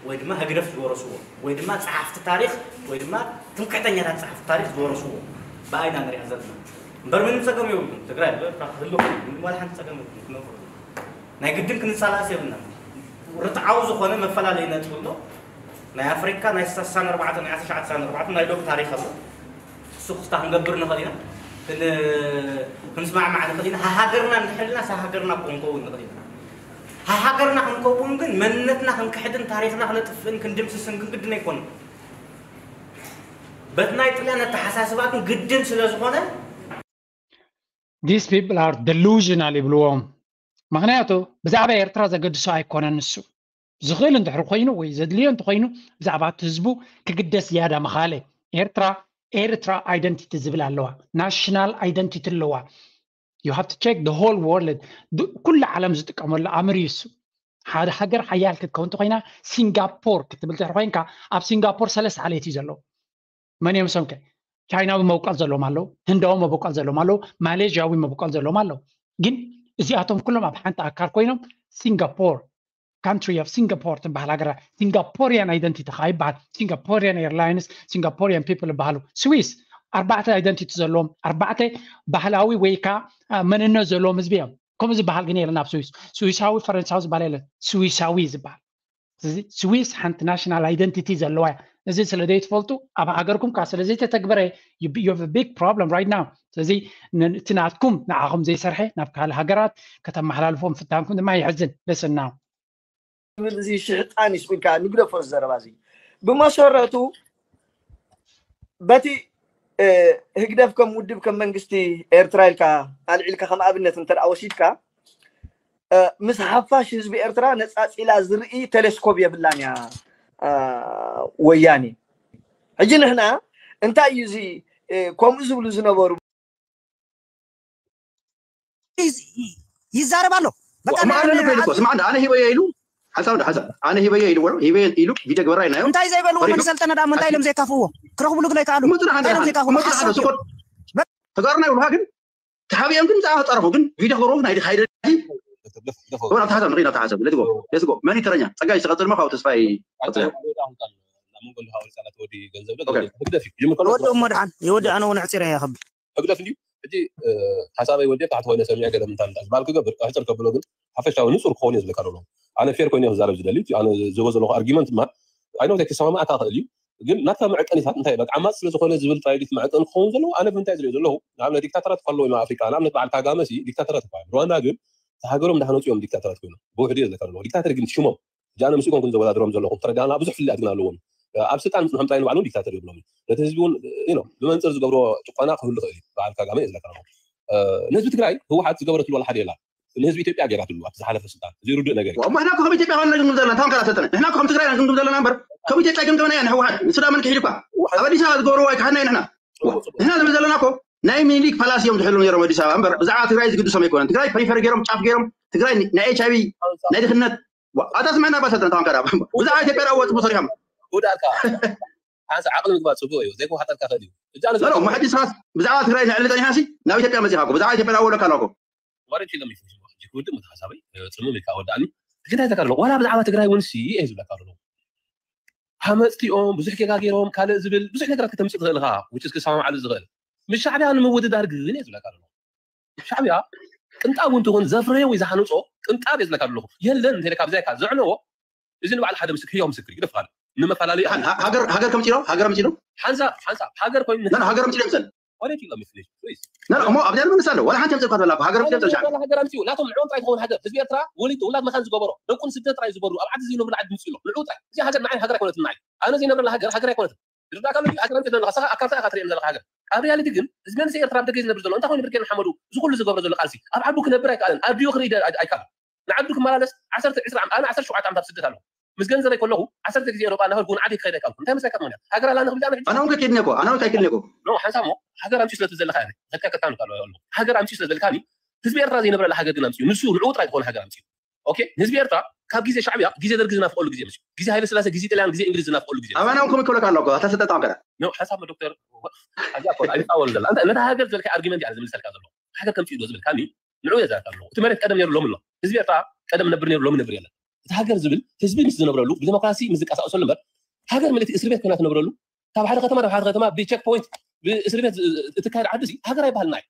ወይ ድማ ህግደፍ ዝወረስዎ ወይ ድማ ጸሓፍቲ ታሪኽ ወይ ድማ ትምክሕተኛታት ጸሓፍቲ ታሪኽ ዝወረስዎ ብኣይና ንሪኣ ዘለና እምበር ምንም ጸገም የብሉን። ትግራይ ክህሉ ምንም ዋላ ሓንቲ ጸገም የብሉን። ናይ ግድን ክንሳላስ የብልና። ርትዓዊ ዝኾነ መፈላለይ ነጥቢ ኣሎ። ናይ ኣፍሪካ ናይ ስሳን ኣርባዕተን ናይ ዓሰርተ ትሽዓተ ስሳን ኣርባዕተን ናይ ዶብ ታሪኽ ኣሎ። እሱ ክስታ ክንገብር ንኽእል ኢና። ክንስማዕማዕ ንኽእል ኢና። ሃሃገርና እንድሕልና ሃሃገርና ክንከውን ንኽእል ኢና። ሃሃገርና ክንከውን ግን መንነትና ክንክሕድን ታሪኽና ክነጥፍእን ክንድምስስን ግን ግድን ኣይኮነን። በቲ ናይ ጥልያን ኣተሓሳስባ ግን ግድን ስለ ዝኾነ These people are delusional ይብልዎም። ምክንያቱ ብዛዕባ ኤርትራ ዘገድሶ ኣይኮነን። ንሱ ዝኽእል እንድሕር ኮይኑ ወይ ዘድልዮ እንተኮይኑ ብዛዕባ እቲ ህዝቡ ክግደስ ዝያዳ ምኻለ። ኤርትራ ኤርትራ identity ዝብል ኣለዋ፣ national identity ኣለዋ። You have to check the whole world። ኩሉ ዓለም ዝጥቀመሉ ኣምር እዩ እሱ። ሓደ ሃገር ሓያል ክትከውን እንተኮይና፣ ሲንጋፖር ክትብል ድሕሪ ኮይንካ፣ ኣብ ሲንጋፖር ሰለስተ ዓሌት እዩ ዘለዎ። መን እዮም እሶም ከ? ቻይናዊ መብቆል ዘለዎም ኣለዉ፣ ህንዳዊ መብቆል ዘለዎም ኣለዉ፣ ማሌዥያዊ መብቆል ዘለዎም ኣለዉ። ግን እዚኣቶም ኩሎም ኣብ ሓንቲ ኣካል ኮይኖም ሲንጋፖር፣ country of Singapore ትበሃል ሃገር፣ ሲንጋፖሪያን ኣይደንቲቲ ከዓ ይበሃል። ሲንጋፖሪያን ኤርላይንስ፣ ሲንጋፖሪያን ፒፕል ይበሃሉ። ስዊስ ኣርባዕተ ኣይደንቲቲ ዘለዎም፣ ኣርባዕተ ባህላዊ ወይ ከዓ መንነት ዘለዎም ህዝቢ እዮም። ከምኡ ዝበሃል ግን የለን ኣብ ስዊስ። ስዊሳዊ ፈረንሳዊ ዝበሃል የለን፣ ስዊሳዊ ዝበሃል። ስለዚ ስዊስ ሓንቲ ናሽናል ኣይደንቲቲ ዘለዋ እያ። እዚ ስለ ዘይትፈልጡ ኣብ ሃገርኩም ከዓ ስለ ዘይተተግበረ ቢግ ፕሮብለም ራይት ናው። ስለዚ እቲ ናትኩም ንዓኹም ዘይሰርሐ ናብ ካልእ ሃገራት ከተመሓላልፎ ምፍታንኩም ድማ የሕዝን። ልስና ዝብል እዚ ሽሕጣን ይስቁልካ ንግደፎ ዘረባ እዚ ብመሰረቱ በቲ ህግደፍ ከም ውድብ ከም መንግስቲ ኤርትራ ኢልካ ኣልዒልካ ከም ኣብነት እንተ ወሲድካ ምስ ሓፋሽ ህዝቢ ኤርትራ ነፃፂላ ዝርኢ ቴሌስኮፕ የብላን እያ ወያኔ። ሕጂ ንሕና እንታይ እዩ እዚ ከምኡ ዝብሉ ዝነበሩ ይዛረብ ኣሎ። ስማ ኣነ ሂበዮ ኢሉ ሓሳብ ሓሳብ ኣነ ሂበዮ ኢሉ ወሮ ሂበዮ ኢሉ ቪድዮ ግበራ ኢልናዮ። እንታይ ዘይበልዎ መን ሰልጠነ ዳ እንታይ ኢሎም ዘይካፍዎ ክረኽብሉ ግለ ይከኣሉ። እንታይ ኢሎም ዘይካፍዎ ሓሳብ ተጋሩና ይብሉካ ግን ተሓቢኦም ግን ብዛዕባ ተረፉ ግን ቪድዮ ክገብሩ ናይ ድካ ይደሊ ወላ ተሓሰብ ንሪና ተሓሰብ ለትጎ ለትጎ መን ተረኛ ጸጋይ ዝተቀጽል መካው ተስፋይ ወዲ እሞ ድሓን ይወዲ ኣነ እውን ሕፂረ ይኸብ ህግደፍ እንድዩ ሕጂ ሓሳበይ ወዲ ታሕቲ ኮይነ ሰሚዐ ገለ ምንታ ምንታ ዝበሃል ክገብር ሕፅር ከብሎ ግን ሓፈሻዊ ንፁር ክኸውን እየ ዝብለካ ደሎ ኣነ ፌር ኮይነ ክዛረብ ዝደሊ ኣነ ዝቦ ዘለኹ ኣርጊመንት ድማ ኣይኖ ተኪሰማማ ኣታ ክእል እዩ ግን ናትካ መዕቀኒታት እንታይ በቃ ዓማፅ ስለ ዝኾነ ዝብል ጥራይ ድዩ መዕቀኒ ክኸውን ዘለዎ ኣነ ብምንታይ ዝሪኦ ዘለኹ ንኣብነት ዲክታተራት እኳ ኣለዎ ኣብ ኣፍሪቃ ንኣብነት በዓል ካጋመ ሲ ዲክታተራት እኳ ሩዋንዳ ግን እቲ ሃገሮም እንዳሃነፁ እዮም ዲክታተራት ኮይኖም ብውሕዱ እየ ዝብለካ ዘለኹ ዲክታተር ግን ሽሞም ሕጂ ኣነ ምስ ኮንኩ ዘወዳድሮም ዘለኹ ተረዳና ብዙሕ ፍልልያት ግን ኣለዎም ኣብ ስልጣን ምፅንሖም ጥራይ ንባዕሉ ዲክታተር ይብሎም ነቲ ህዝቢ እውን ብመንፅር ዝገብሮ ጭቆና ክህሉ ክእል እዩ በዓል ካጋመ እየ ዝብለካ ዘለኹ ንህዝቢ ትግራይ ህወሓት ዝገበረትሉ ዋላ ሓደ የላ ንህዝቢ ኢትዮጵያ ገይራትሉ ኣብቲ ዝሓለፈ ስልጣን ዘይርድእ ነገር እዩ እሞ ሕና ከም ኢትዮጵያ ኮይና ግምግም ዘለና እንታይ ከላ ሰልጠነ ንሕና ከም ትግራይ ኢና ግምግም ዘለና እምበር ከም ኢትዮጵያ ግምግምና እያ ንህወሓት ንሱ ዳ መን ክሒድ እኳ ኣብ ኣዲስ ኣበባ ዝገብርዎ ኣይካሓድና ንሕና ንሕና ዝብል ዘለና እኮ ናይ ሚኒሊክ ፓላስ እዮም ዝሕሉ ነይሮም ኣዲስ ኣበባ እምበር ብዛዕባ ትግራይ ዝግድሶም ኣይኮነን ትግራይ ፕሪፈር ገይሮም ጫፍ ገይሮም ትግራይ ናይ ኤች ኣይቪ ናይ ድኽነት ኣታ ስምዕና ባ ሰልጠነ ታንከራ ብዛዕባ ኢትዮጵያ ዳ ወፅቡ ሰሪሖም ጉዳልካ ሓንሳ ዓቕሊ ምግባር ፅቡቅ እዩ ዘይከዋሓጠልካ ክእል እዩ እጃ ኖ ኖ መሐዲ ስኻስ ብዛዕባ ትግራይ ንዕሊ ጠኒሓሲ ናብ ኢትዮጵያ መፂኻ እኮ ብዛዕባ ኢትዮጵያ ዳ ወለካ ኣለኩ ወረድ ፊልም ይፍሽ ሕጂ ክውድእ ምት ሓሳበይ ፅምም ኢልካ ወዳእኒ ሕጂ እንታይ ተካርሎ ዋላ ብዛዕባ ትግራይ እውን ሲ እየ ዝብለካ ኣሎ ሃመፅቲ እዮም ብዙሕ ጌጋ ገይሮም ካልእ ዝብል ብዙሕ ነገራት ከተምፅእ ትኽእል ኢኻ ውጭ ክሰማማዓሉ ዝኽእል ምስ ሻዕብያ ንምውድዳር ግን እየ ዝብለካ ኣሎ ሻዕብያ ቅንጣብ እውን ትኹን ዘፍረዮ ወይ ዝሃንፆ ቅንጣብ እየ ዝብለካ ኣለኹ የለን እንተ ኢልካ ብዛይካ ዘዕነዎ እዚ ንባዕሉ ሓደ ምስክር ህያው ምስክር እዩ ግደፍ ካልእ ንመፈላለዩ ሃገር ሃገር ከምፂሎ ሃገር ምፂሎ ሓንሳብ ሓንሳብ ሃገር ኮይኑ ና ሃገር ምፂሎ ምሰል ወዴት ይሎ ምስል ፕሊዝ ና እሞ ኣብዚኣ ንምንስ ኣሎ ዋላ ሓንቲ የምፅእ እኳ ዘላ ሃገር ምፂሎ ምሰል ሃገር ኣምፅኡ ናቶም ንዕኦም ጥራይ ዝኸውን ሃገር ህዝቢ ኤርትራ ወሊዱ ውላድ መኻን ዝገበሮ ደቁ ንስደት ጥራይ ዝበሩ ኣብ ዓዲ ዘይነብሩ ዓዲ ምፅኡ ኣሎ ንዕኡ ጥራይ እዚ ሃገር ንዓይ ሃገር ኣይኮነትን ንዓይ ኣነ ዘይነብረላ ሃገር ሃገር ኣይኮነትን ይርዳእካ ኣሎ ድዩ? ኣክረምቲ ኣለኻ፣ ንስኻ ኣካልካ ኢኻ ትርእየኒ ዘለኻ ሃገር። ኣብ ሪያሊቲ ግን፣ እዚ መንእሰይ ኤርትራ ኣብ ደገ ዝነብር ዘሎ፣ እንታይ ኮይኑ ብርጌድ ንሓመዱ፣ እዚ ኩሉ ዝገብሮ ዘሎ ቃልሲ፣ ኣብ ዓዱ ክነብር ኣይከኣለን፣ ኣብ ድዮ ክርኢ ኣይከኣለን። ንዓዱ ክመላለስ፣ ዓሰርተ፣ ዕስራ፣ ኣነ ዓሰርተ ሸውዓተ ዓመት ኣብ ስደት ኣለኹ። ምስ ገንዘበይ ከለኹ፣ ዓሰርተ ግዜ ኤውሮጳ እናኸድኩ ንዓደይ ክኸይድ ኣይከኣልኩን። እንታይ መስለካ ምኽንያት? ሃገር ኣላኒ ክብልካ ንሕጂ? ኣነ እውን ከይድኒ እኮ፣ ኣነ እውን ከይክልኒ እኮ። ኖ፣ ሓንሳብ እሞ፣ ሃገር ኣምስዩ ስለ ትዘለኻ እየ፣ ዘካ ከታኑ ካልኦ ኣለኹ። ሃገር ኣምስዩ ስለ ዝዘለካኒ፣ ህዝቢ ኤርትራ ዘይነብረላ ሃገር ግን ኣምስዩ፣ ንሱ ንዕኡ ጥራይ ዝኾነ ሃገር ኣምስዩ። ኦኬ፣ ንህዝቢ ኤርትራ ካብ ግዜ ሻዕብያ፣ ግዜ ደርጊ ዝናፍቐሉ ግዜ መፅዩ፣ ግዜ ሃይለ ስላሴ፣ ግዜ ጥልያን፣ ግዜ እንግሊዝ ዝናፍቐሉ ግዜ። ኣባና እውን ከምኡ ይከብለካ ኣሎ እኮ፣ ኣታ ሰጠጣ ኣንከራ። ኖ፣ ሓንሳብ ዶክተር፣ ሓንሳብ እኮ ኣይፃወል ዘላ። እንተ ነታ ሃገር ዝበልካ ኣርጊመንት እያ ዝምልሰልካ ዘሎ። ሃገር ከምፅኡ ዶ ዝብል ካኒ፣ ንዑ እየ ዘረካ ኣለኹ። እቲ መሬት ቀደም ነይሩ ሎሚ ኣሎ። ህዝቢ ኤርትራ ቀደም ነብር ነይሩ ሎሚ ነብር የለን። እቲ ሃገር ዝብል ህዝቢ ምስ ዝነብረሉ፣ ብዲሞክራሲ ምስ ዝንቀሳቀሰሉ እምበር፣ ሃገር ምልእቲ እስር ቤት ኮይና ትነብረሉ፣ ካብ ሓደ ከተማ ናብ ሓደ ከተማ ብቸክ ፖይንት ብእስር ቤት እትካየድ ዓዲ ሲ ሃገር ኣይበሃልና እዩ።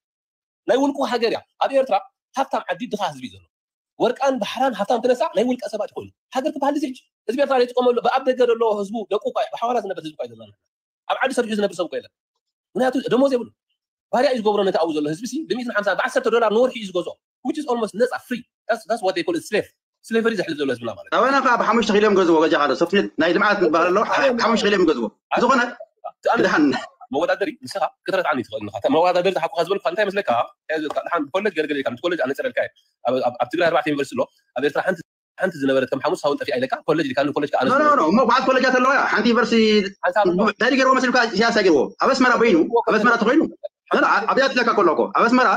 ናይ ውልቁ ሃገር እያ። ኣብ ኤርትራ ሃብታም ዓዲ ድኻ ህዝቢ እዩ ዘሎ። ወርቃን ባሕራን ሃብታም ክነሳ ናይ ውልቀ ሰባት ይኮኑ። ሃገር ክበሃል እዚ ሕጂ ህዝቢ ኤርትራ ዘይጥቀመሉ ብኣብ ደገ ዘሎ ህዝቡ ደቁ እኳ ብሓዋላ ዝነበር ህዝቢ እኳ እዩ ዘለና። ኣብ ዓዲ ሰሪሑ ዝነብር ሰብ እኮ የለን። ምክንያቱ ደሞዝ የብሉ። ባርያ እዩ ዝገብሮ ነቲ ኣብኡ ዘሎ ህዝቢ ሲ ብሚእትን ሓምሳን ብዓሰርተ ዶላር ንወርሒ እዩ ዝገዝኦ። Which is almost ነፃ ፍሪ። That's what they call it slave. ስሌቨሪ ዘሕልፍ ዘሎ ህዝብና ማለት እዩ። ኣባና ከዓ ብሓሙሽተ ኪሎ እዮም ገዝዎ በጃ ሓደ ሶፍትኔት ናይ ልምዓት ዝበሃል ኣሎ ሓሙሽተ ኪሎ እዮም ገዝዎ። ዝኾነ ድሓን መወዳደሪ ንስኻ ክትረትዓኒ ትኽእል ኢኻ። መወዳደሪ ዝሓኩኻ ዝበልኩኻ እንታይ መስለካ? ድሓን ኮሌጅ ገርገር ኢልካ ኮሌጅ ኣነፀረልካ ኣብ ትግራይ ኣርባዕተ ዩኒቨርሲቲ ኣሎ ኣብ ኤርትራ ሓንቲ ሓንቲ ዝነበረት ከም ሓሙስ ሳውን ጠፊኣ ኢለካ ኮሌጅ ኢልካ ኮሌጅ ከዓ ኖ ኖ ኖ እሞ በዓል ኮሌጃት ኣለዋ እያ ሓንቲ ዩኒቨርሲቲ እንታይ ገይርዎ መሲልካ ኢሳያስ ገይርዎ ኣብ ኣስመራ በይኑ ኣብ ኣስመራ ተኮይኑ ኣብዚኣ ትለካ ከሎ እኮ ኣብ ኣስመራ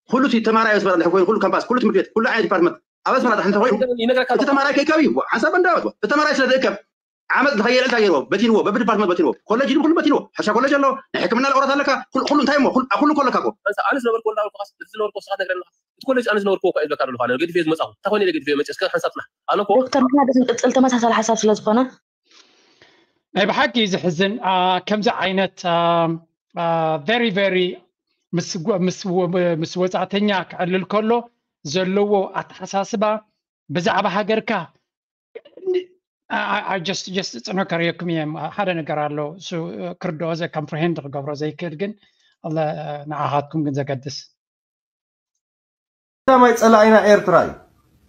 ኩሉ ተማራይ ኣስመራ እንድሕር ኮይኑ ኩሉ ካምፓስ ኩሉ ትምህርቲ ቤት ኩሉ ዓይነት ዲፓርትመንት ኣብ ኣስመራ ጥራሕ እንተኾይኑ ይነግረካ እቲ ተማራይ ከይከብ እዩ። ሓንሳብ እንዳወት እቲ ተማራይ ስለ ዝእከብ ዓመት ዝኸየለ እንታይ ገይርዎ? በቲንዎ፣ በብዲፓርትመንት በቲንዎ። ኮሌጅ ድም ኩሉ በቲንዎ። ሕሻ ኮሌጅ ኣሎ፣ ናይ ሕክምና ለቆራት ኣለካ፣ ኩሉ ኩሉ እንታይ እሞ ኩሉ ኩሉ ኮለካ እኮ። ኣንሳ ኣነ ዝነበርኩ ወላ እኮ ዝነበርኩ ስኻ ነግረና። እቲ ኮሌጅ ኣነ ዝነበርኩ እኮ ይብለካ ኣለኹ። ኣነ ገዲፈ ዝመጻኹ እንታይ ኮይነ ገዲፈ መጽእ እስከ ሓንሳብ ጽናሕ ኣነ እኮ ዶክተር ምናደ ዝቅጽል ተመሳሳሊ ሓሳብ ስለ ዝኾነ ናይ ብሓቂ ዘሕዝን። ከምዚ ዓይነት very very ምስ ወፃእተኛ ክዕልል ከሎ ዘለዎ ኣተሓሳስባ ብዛዕባ ሃገርካ just just ፅኖ ከርእየኩም እየ። ሓደ ነገር ኣሎ፣ ክርድኦ ዘ comprehend ክገብሮ ዘይክእል ግን ንዓኻትኩም ግን ዘገድስ። ቀዳማይ ፀላኢና ኤርትራ እዩ።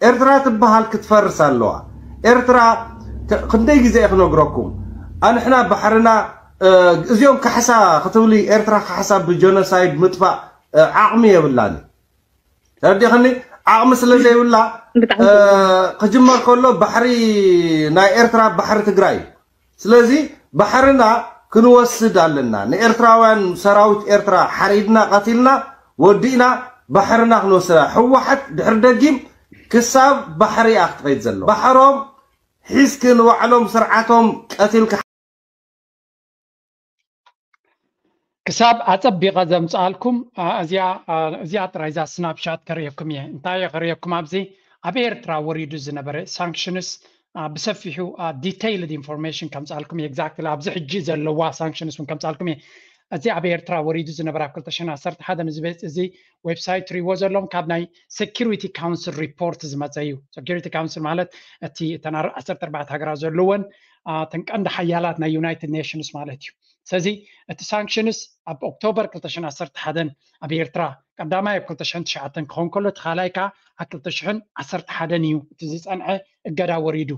ኤርትራ ትበሃል ክትፈርስ ኣለዋ። ኤርትራ ክንደይ ግዜ እየ ክነግረኩም፣ ኣንሕና ባሕርና እዚኦም ካሕሳ ክትብሊ፣ ኤርትራ ካሕሳ ብጀኖሳይድ ምጥፋእ ዓቕሚ የብላን። ተረዲኽኒ? ዓቕሚ ስለ ዘይብላ ክጅመር ከሎ ባሕሪ ናይ ኤርትራ ባሕሪ ትግራይ እዩ። ስለዚ ባሕርና ክንወስድ ኣለና። ንኤርትራውያን ሰራዊት ኤርትራ ሓሪድና ቀቲልና ወዲእና ባሕርና ክንወስዳ። ህወሓት ድሕሪ ደጊም ክሳብ ባሕሪ እያ ክትኸይድ ዘሎ። ባሕሮም ሒዝክ ንባዕሎም ስርዓቶም ቀቲልካ ክሳብ ኣጸቢቐ ዘምጽኣልኩም እዚኣ ጥራይ እዛ ስናፕሻት ከርእየኩም እየ። እንታይ እየ ከርእየኩም ኣብዚ ኣብ ኤርትራ ወሪዱ ዝነበረ ሳንክሽንስ ብሰፊሑ detailed information ከምጽኣልኩም እየ። Exactly ኣብዚ ሕጂ ዘለዋ ሳንክሽንስ እውን ከምጽኣልኩም እየ። እዚ ኣብ ኤርትራ ወሪዱ ዝነበረ ኣብ ክልተ ሽሕን ዓሰርተ ሓደን እዚ ቤት እዚ ዌብሳይት ትሪእዎ ዘለኹም ካብ ናይ security council report ዝመጸ እዩ። Security council ማለት እቲ እተን ዓሰርተ ኣርባዕተ ሃገራት ዘለወን እተን ቀንዲ ሓያላት ናይ ዩናይትድ ኔሽንስ ማለት እዩ። ስለዚ እቲ ሳንክሽንስ ኣብ ኦክቶበር ክልተ ሽሕን ዓሰርተ ሓደን ኣብ ኤርትራ ቀዳማይ ኣብ ክልተ ሽሕን ትሽዓተን ክኸውን ከሎ እቲ ካልኣይ ከዓ ኣብ ክልተ ሽሕን ዓሰርተ ሓደን እዩ እቲ ዝፀንዐ እገዳ ወሪዱ።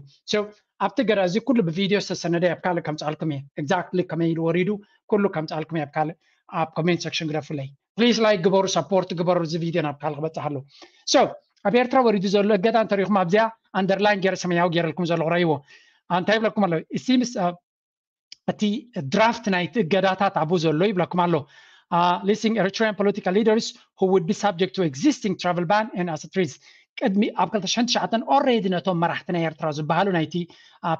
ኣብቲ እገዳ እዚ ኩሉ ብቪድዮ ዝተሰነደ ኣብ ካልእ ከምፅኣልኩም እየ። Exactly ከመይ ኢሉ ወሪዱ ኩሉ ከምፅኣልኩም እየ ኣብ ካልእ ኣብ comment section ግደፉለይ። Please like ግበሩ፣ support ግበሩ፣ እዚ ቪድዮ ናብ ካልእ ክበፅሕ ኣለዎ። ኣብ ኤርትራ ወሪዱ ዘሎ እገዳ እንተሪኢኹም ኣብዚኣ underline ገይረ ሰማያዊ ገይረልኩም ዘለኹ ረእይዎ። እንታይ ይብለኩም ኣሎ? It seems እቲ ድራፍት ናይቲ እገዳታት ኣብኡ ዘሎ ይብለኩም ኣሎ። Listing Eritrean political leaders who would be subject to existing travel ban and asset freeze። ቅድሚ ኣብ ክልተ ሽሕን ትሽዓተን already ነቶም መራሕቲ ናይ ኤርትራ ዝበሃሉ ናይቲ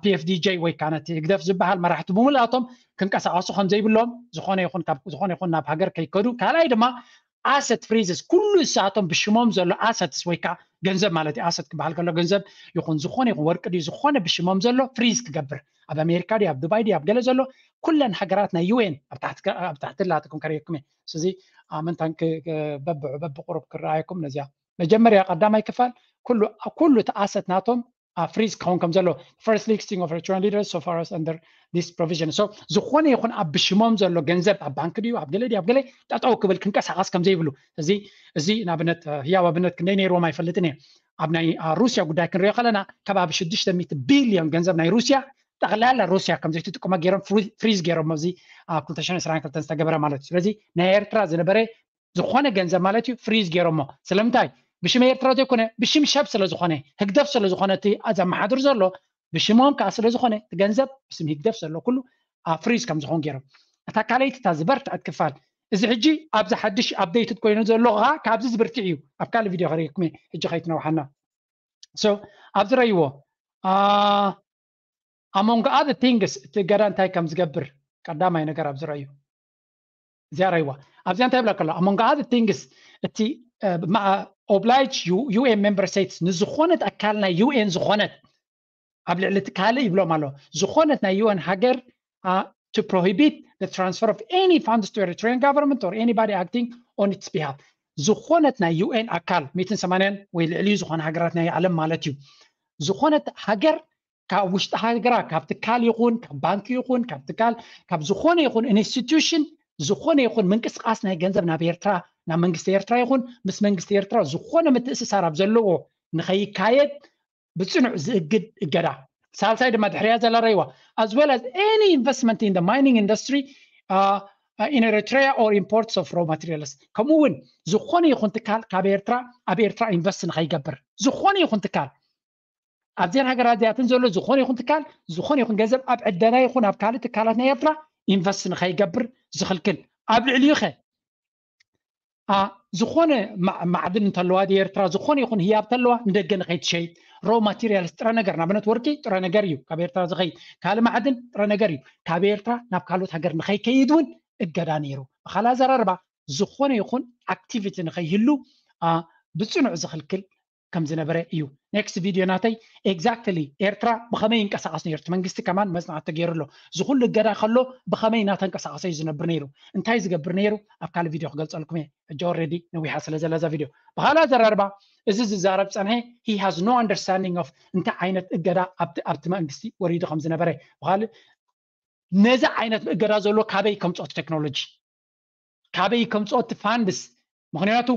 PFDJ ወይ ከዓ ነቲ ህግደፍ ዝበሃል መራሕቲ ብምልኣቶም ክንቀሳቐሱ ከም ዘይብሎም፣ ዝኾነ ይኹን ካብ ዝኾነ ይኹን ናብ ሃገር ከይከዱ፣ ካልኣይ ድማ asset freezes ኩሉ እሳቶም ብሽሞም ዘሎ assets ወይ ከዓ ገንዘብ ማለት እዩ። Asset ክበሃል ከሎ ገንዘብ ይኹን ዝኾነ ይኹን ወርቂ ድዩ ዝኾነ ብሽሞም ዘሎ ፍሪዝ ክገብር፣ ኣብ ኣሜሪካ ድዩ ኣብ ዱባይ ድዩ ኣብ ገለ ዘሎ ኩለን ሃገራት ናይ UN ኣብ ታሕቲ ላትኩም ከርእየኩም እየ። ስለዚ ምንታን በብቁሩብ ክረኣየኩም ነዚኣ መጀመርያ ቀዳማይ ክፋል ኩሉ እቲ asset ናቶም ፍሪዝ ክኸውን ከም ዘሎ first listing of Eritrean leaders so far as under this provision። So ዝኾነ ይኹን ኣብ ብሽሞም ዘሎ ገንዘብ ኣብ ባንክ ድዩ ኣብ ገለ ድዩ ኣብ ገለ ጠጠው ክብል ክንቀሳቐስ ከም ዘይብሉ። እዚ እዚ ንኣብነት ህያው ኣብነት ክንደይ ነይርዎም ኣይፈልጥን እየ። ኣብ ናይ ሩስያ ጉዳይ ክንሪኦ ከለና ከባቢ ሽዱሽተ ሚእቲ ቢልዮን ገንዘብ ናይ ሩስያ ጠቕላላ ሩስያ ከም ዘይትጥቀሞ ገይሮም ፍሪዝ ገይሮም ኣብዚ ኣብ ክልተ ሽሕን ዕስራን ክልተን ዝተገበረ ማለት እዩ። ስለዚ ናይ ኤርትራ ዝነበረ ዝኾነ ገንዘብ ማለት እዩ ፍሪዝ ገይሮሞ። ስለምንታይ? ብሽም ኤርትራ ዘይኮነ ብሽም ሰብ ስለ ዝኾነ ህግደፍ ስለ ዝኾነ እቲ ዘመሓድር ዘሎ ብሽሞም ከዓ ስለ ዝኾነ እቲ ገንዘብ ብስም ህግደፍ ዘሎ ኩሉ ፍሪዝ ከም ዝኾን ገይሮም። እታ ካልኣይቲ እታ ዝበርትዐት ክፋል እዚ ሕጂ ኣብዚ ሓድሽ updated ኮይኑ ዘሎ ከዓ ካብዚ ዝብርትዕ እዩ። ኣብ ካልእ ቪድዮ ከርእየኩም እየ ሕጂ ከይትነውሓና። So ኣብዚ ረእይዎ among other things እቲ እገዳ እንታይ ከም ዝገብር ቀዳማይ ነገር ኣብዚ ረእዩ እዚኣ ረእይዋ። ኣብዚኣ እንታይ ይብላ ከሎ among other things እቲ oblige UN member states ንዝኾነት ኣካል ናይ UN ዝኾነት ኣብ ልዕሊ እቲ ካልእ ይብሎም ኣሎ ዝኾነት ናይ UN ሃገር to prohibit the transfer of any funds to Eritrean government or anybody acting on its behalf። ዝኾነት ናይ UN ኣካል ሚእትን ሰማንያን ወይ ልዕሊኡ ዝኾነ ሃገራት ናይ ዓለም ማለት እዩ። ዝኾነት ሃገር ካብ ውሽጢ ሃገራ ካብ ትካል ይኹን ካብ ባንኪ ይኹን ካብ ትካል ካብ ዝኾነ ይኹን ኢንስቲትዩሽን ዝኾነ ይኹን ምንቅስቃስ ናይ ገንዘብ ናብ ኤርትራ ናብ መንግስቲ ኤርትራ ይኹን ምስ መንግስቲ ኤርትራ ዝኾነ ምትእስሳር ኣብ ዘለዎ ንኸይካየድ ብፅኑዕ ዝእግድ እገዳ። ሳልሳይ ድማ ድሕሪያ ዘላ ረይዋ as well as any investment in the mining industry in Eritrea or imports of raw materials። ከምኡ እውን ዝኾነ ይኹን ትካል ካብ ኤርትራ ኣብ ኤርትራ ኢንቨስት ንኸይገብር ዝኾነ ይኹን ትካል ኣብዚአን ሃገራት እዚኣትን ዘሎ ዝኾነ ይኹን ትካል ዝኾነ ይኹን ገንዘብ ኣብ ዕደና ይኹን ኣብ ካልእ ትካላት ናይ ኤርትራ ኢንቨስት ንኸይገብር ዝኽልክል ኣብ ልዕሊኡ ኸ ዝኾነ ማዕድን እንተለዋ ዲ ኤርትራ፣ ዝኾነ ይኹን ህያብ ተለዋ ንደገ ንኸይትሸይጥ፣ ሮ ማቴሪያልስ፣ ጥረ ነገር፣ ንኣብነት ወርቂ ጥረ ነገር እዩ ካብ ኤርትራ ዝኸይድ፣ ካልእ ማዕድን ጥረ ነገር እዩ። ካብ ኤርትራ ናብ ካልኦት ሃገር ንኸይከይድ እውን እገዳ ነይሩ። ብኻልእ ኣዘራርባ፣ ዝኾነ ይኹን ኣክቲቪቲ ንኸይህሉ ብፅኑዕ ዝኽልክል ከም ዝነበረ እዩ። ኔክስት ቪድዮ ናተይ ኤግዛክትሊ ኤርትራ ብኸመይ ይንቀሳቐስ ነይሩ፣ እቲ መንግስቲ ከማን መፅናዕቲ ተገይሩ ኣሎ። እዚ ኩሉ እገዳ ከሎ ብኸመይ እናተንቀሳቐሰ እዩ ዝነብር ነይሩ፣ እንታይ ዝገብር ነይሩ ኣብ ካልእ ቪድዮ ክገልፀልኩም እየ። ሕጂ ኦልሬዲ ነዊሓ ስለ ዘላ እዛ ቪድዮ። ብኻልእ ኣዘራርባ፣ እዚ ዝዛረብ ፀንሐ he has no understanding of እንታይ ዓይነት እገዳ ኣብቲ መንግስቲ ወሪዱ ከም ዝነበረ። ብኻልእ ነዚ ዓይነት እገዳ ዘሎ ካበይ ከምፅኦ ቴክኖሎጂ፣ ካበይ ከምፅኦ እቲ ፋንድስ? ምክንያቱ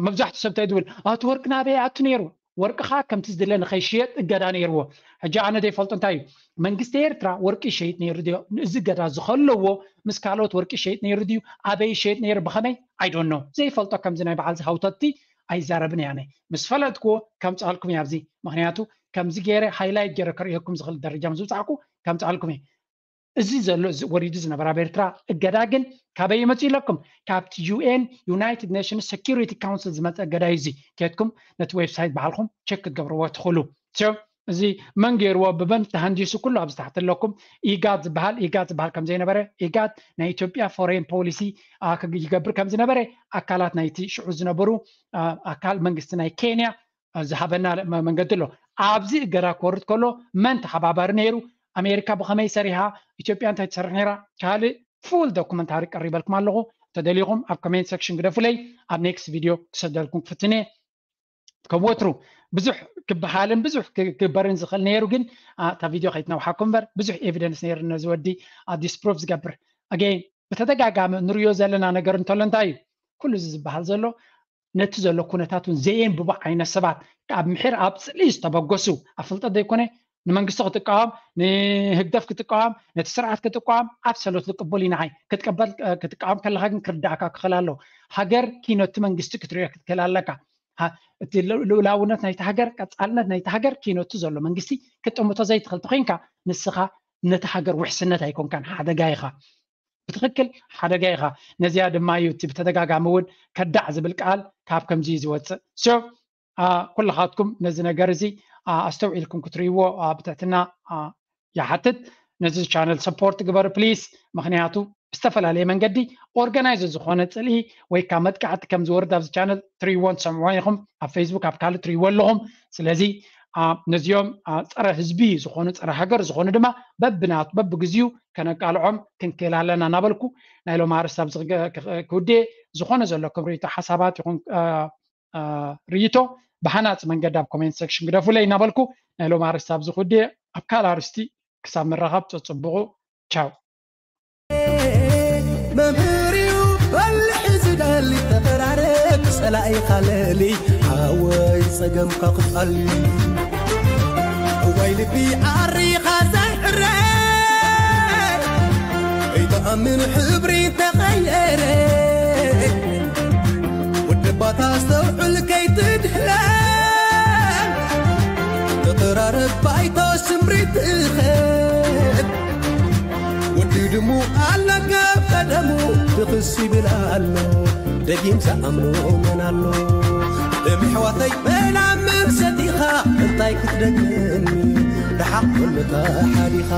መብዛሕትኡ ሰብ እንታይ ዝብል፣ እቲ ወርቂ ናበይ ኣቱ ነይሩ? ወርቂ ከዓ ከምቲ ዝድለ ንኸይሽየጥ እገዳ ነይርዎ። ሕጂ ኣነ ዘይፈልጦ እንታይ እዩ፣ መንግስቲ ኤርትራ ወርቂ ይሸይጥ ነይሩ ድዮ? እዚ እገዳ ዝኸለዎ ምስ ካልኦት ወርቂ ይሸይጥ ነይሩ ድዩ? ኣበይ ይሸይጥ ነይሩ? ብኸመይ? I don't know። ዘይፈልጦ ከምዚ ናይ በዓል ዝሃውተቲ ኣይዛረብን እያ። ኣነ ምስ ፈለጥኩዎ ከምፅኣልኩም እያ ኣብዚ። ምክንያቱ ከምዚ ገይረ ሃይላይት ገይረ ከርእየኩም ዝኽእል ደረጃ ምስ ብፃዕኩ ከምፅኣልኩም እየ። እዚ ዘሎ ወሪዱ ዝነበረ ኣብ ኤርትራ እገዳ ግን ካበይ ይመፅእ ኢለኩም? ካብቲ ዩ ኤን፣ ዩናይትድ ኔሽንስ ሴኪሪቲ ካውንስል ዝመፀ እገዳ እዩ። እዚ ኬድኩም ነቲ ዌብሳይት ባዕልኹም ቸክ ክትገብርዎ ትኽእሉ። እዚ መን ገይርዎ ብመን ተሃንዲሱ ኩሉ ኣብዚ ታሕቲ ኣለኩም። ኢጋድ ዝበሃል ኢጋድ ዝበሃል ከም ዘይነበረ፣ ኢጋድ ናይ ኢትዮጵያ ፎሬን ፖሊሲ ይገብር ከም ዝነበረ ኣካላት ናይቲ ሽዑ ዝነበሩ ኣካል መንግስቲ ናይ ኬንያ ዝሃበና መንገዲ ኣሎ። ኣብዚ እገዳ ክወርድ ከሎ መን ተሓባባሪ ነይሩ? ኣሜሪካ ብኸመይ ሰሪሓ? ኢትዮጵያ እንታይ ትሰርሕ ነይራ? ካልእ ፉል ዶኩመንታሪ ቀሪበልኩም ኣለኹ። ተደሊኹም ኣብ ኮሜንት ሴክሽን ግደፉለይ። ኣብ ኔክስት ቪድዮ ክሰደልኩም ክፍትን እየ። ከም ወትሩ ብዙሕ ክበሃልን ብዙሕ ክግበርን ዝኽእል ነይሩ፣ ግን እታ ቪድዮ ከይትነውሓኩም እምበር ብዙሕ ኤቪደንስ ነይሩ ነዚ ወዲ ዲስፕሩፍ ዝገብር። ኣገይን ብተደጋጋሚ ንሪኦ ዘለና ነገር እንተሎ እንታይ እዩ? ኩሉ እዚ ዝበሃል ዘሎ ነቲ ዘሎ ኩነታት እውን ዘየንብቡ ዓይነት ሰባት፣ ኣብ ምሒር ኣብ ፅልኢ ዝተበገሱ፣ ኣብ ፍልጠት ዘይኮነ ንመንግስቲ ክትቃወም፣ ንህግደፍ ክትቃወም፣ ነቲ ስርዓት ክትቃወም ኣብሰሉትሊ ቅቡል ኢና። ክትቀበል ክትቃወም ከለካ ግን ክርዳእካ ክኽእል ኣለዎ። ሃገር ኪኖቲ መንግስቲ ክትሪኦ ክትክእል ኣለካ። እቲ ልኡላውነት ናይቲ ሃገር፣ ቀፃልነት ናይቲ ሃገር ኪኖቲ ዘሎ መንግስቲ ክትጥምቶ ዘይትኽእል ተኮይንካ ንስኻ ነቲ ሃገር ውሕስነት ኣይኮንካን፣ ሓደጋ ኢኻ። ብትኽክል ሓደጋ ኢኻ። ነዚኣ ድማ እዩ እቲ ብተደጋጋሚ እውን ከዳዕ ዝብል ቃል ካብ ከምዚ እዩ ዝወፅእ። ሶ ኩልኻትኩም ነዚ ነገር እዚ ኣስተውዒልኩም ክትርእይዎ ብትሕትና ይሓትት። ነዚ ቻነል ሰፖርት ግበሩ ፕሊስ። ምክንያቱ ብዝተፈላለየ መንገዲ ኦርጋናይዝ ዝኾነ ፅልኢ ወይ ከዓ መጥቃዕቲ ከም ዝወርድ ኣብዚ ቻነል ትርእይዎን ትሰምዕዎን ኢኹም። ኣብ ፌስቡክ ኣብ ካልእ ትርእይዎ ኣለኹም። ስለዚ ነዚኦም ፀረ ህዝቢ ዝኾኑ፣ ፀረ ሃገር ዝኾኑ ድማ በብናቱ በብግዚኡ ከነቃልዖም ክንክእል ኣለና እናበልኩ ናይ ሎም ኣርስቲ ኣብዚ ክውድየ። ዝኾነ ዘለኩም ርእይቶ ሓሳባት ይኹን ርእይቶ ብሃናፂ መንገዲ ኣብ ኮሜንት ሴክሽን ግደፉለይ እናበልኩ ናይ ሎም ኣርስቲ ኣብዚ ክውድየ። ኣብ ካልእ ኣርስቲ ክሳብ ምራኸብ ፀፅብቑ። ቻው። መምህር እዩ በልሒ ዝደሊ ተቐራረብ ጸላኢኻ ለሊ ሓወይ ጸገምካ ክቐሊ እዋይ ልቢ ዓሪኻ ዘሕረ ከይትኣምን ሕብሪ ተቐየረ ወደባታ ኣስተውዕል ከይትድህለ ተቐራረብ ባይቶ ስምሪት እኸል ወዲ ድሙ ኣለካ ቀደሙ ትኽስ ይብል ኣሎ ደጊም ዝኣምኖ መን ኣሎ ደም ኣሕዋተይ መላምም ሰቲኻ እንታይ ክትደግም ደሓቕ ከለካ ሓዲኻ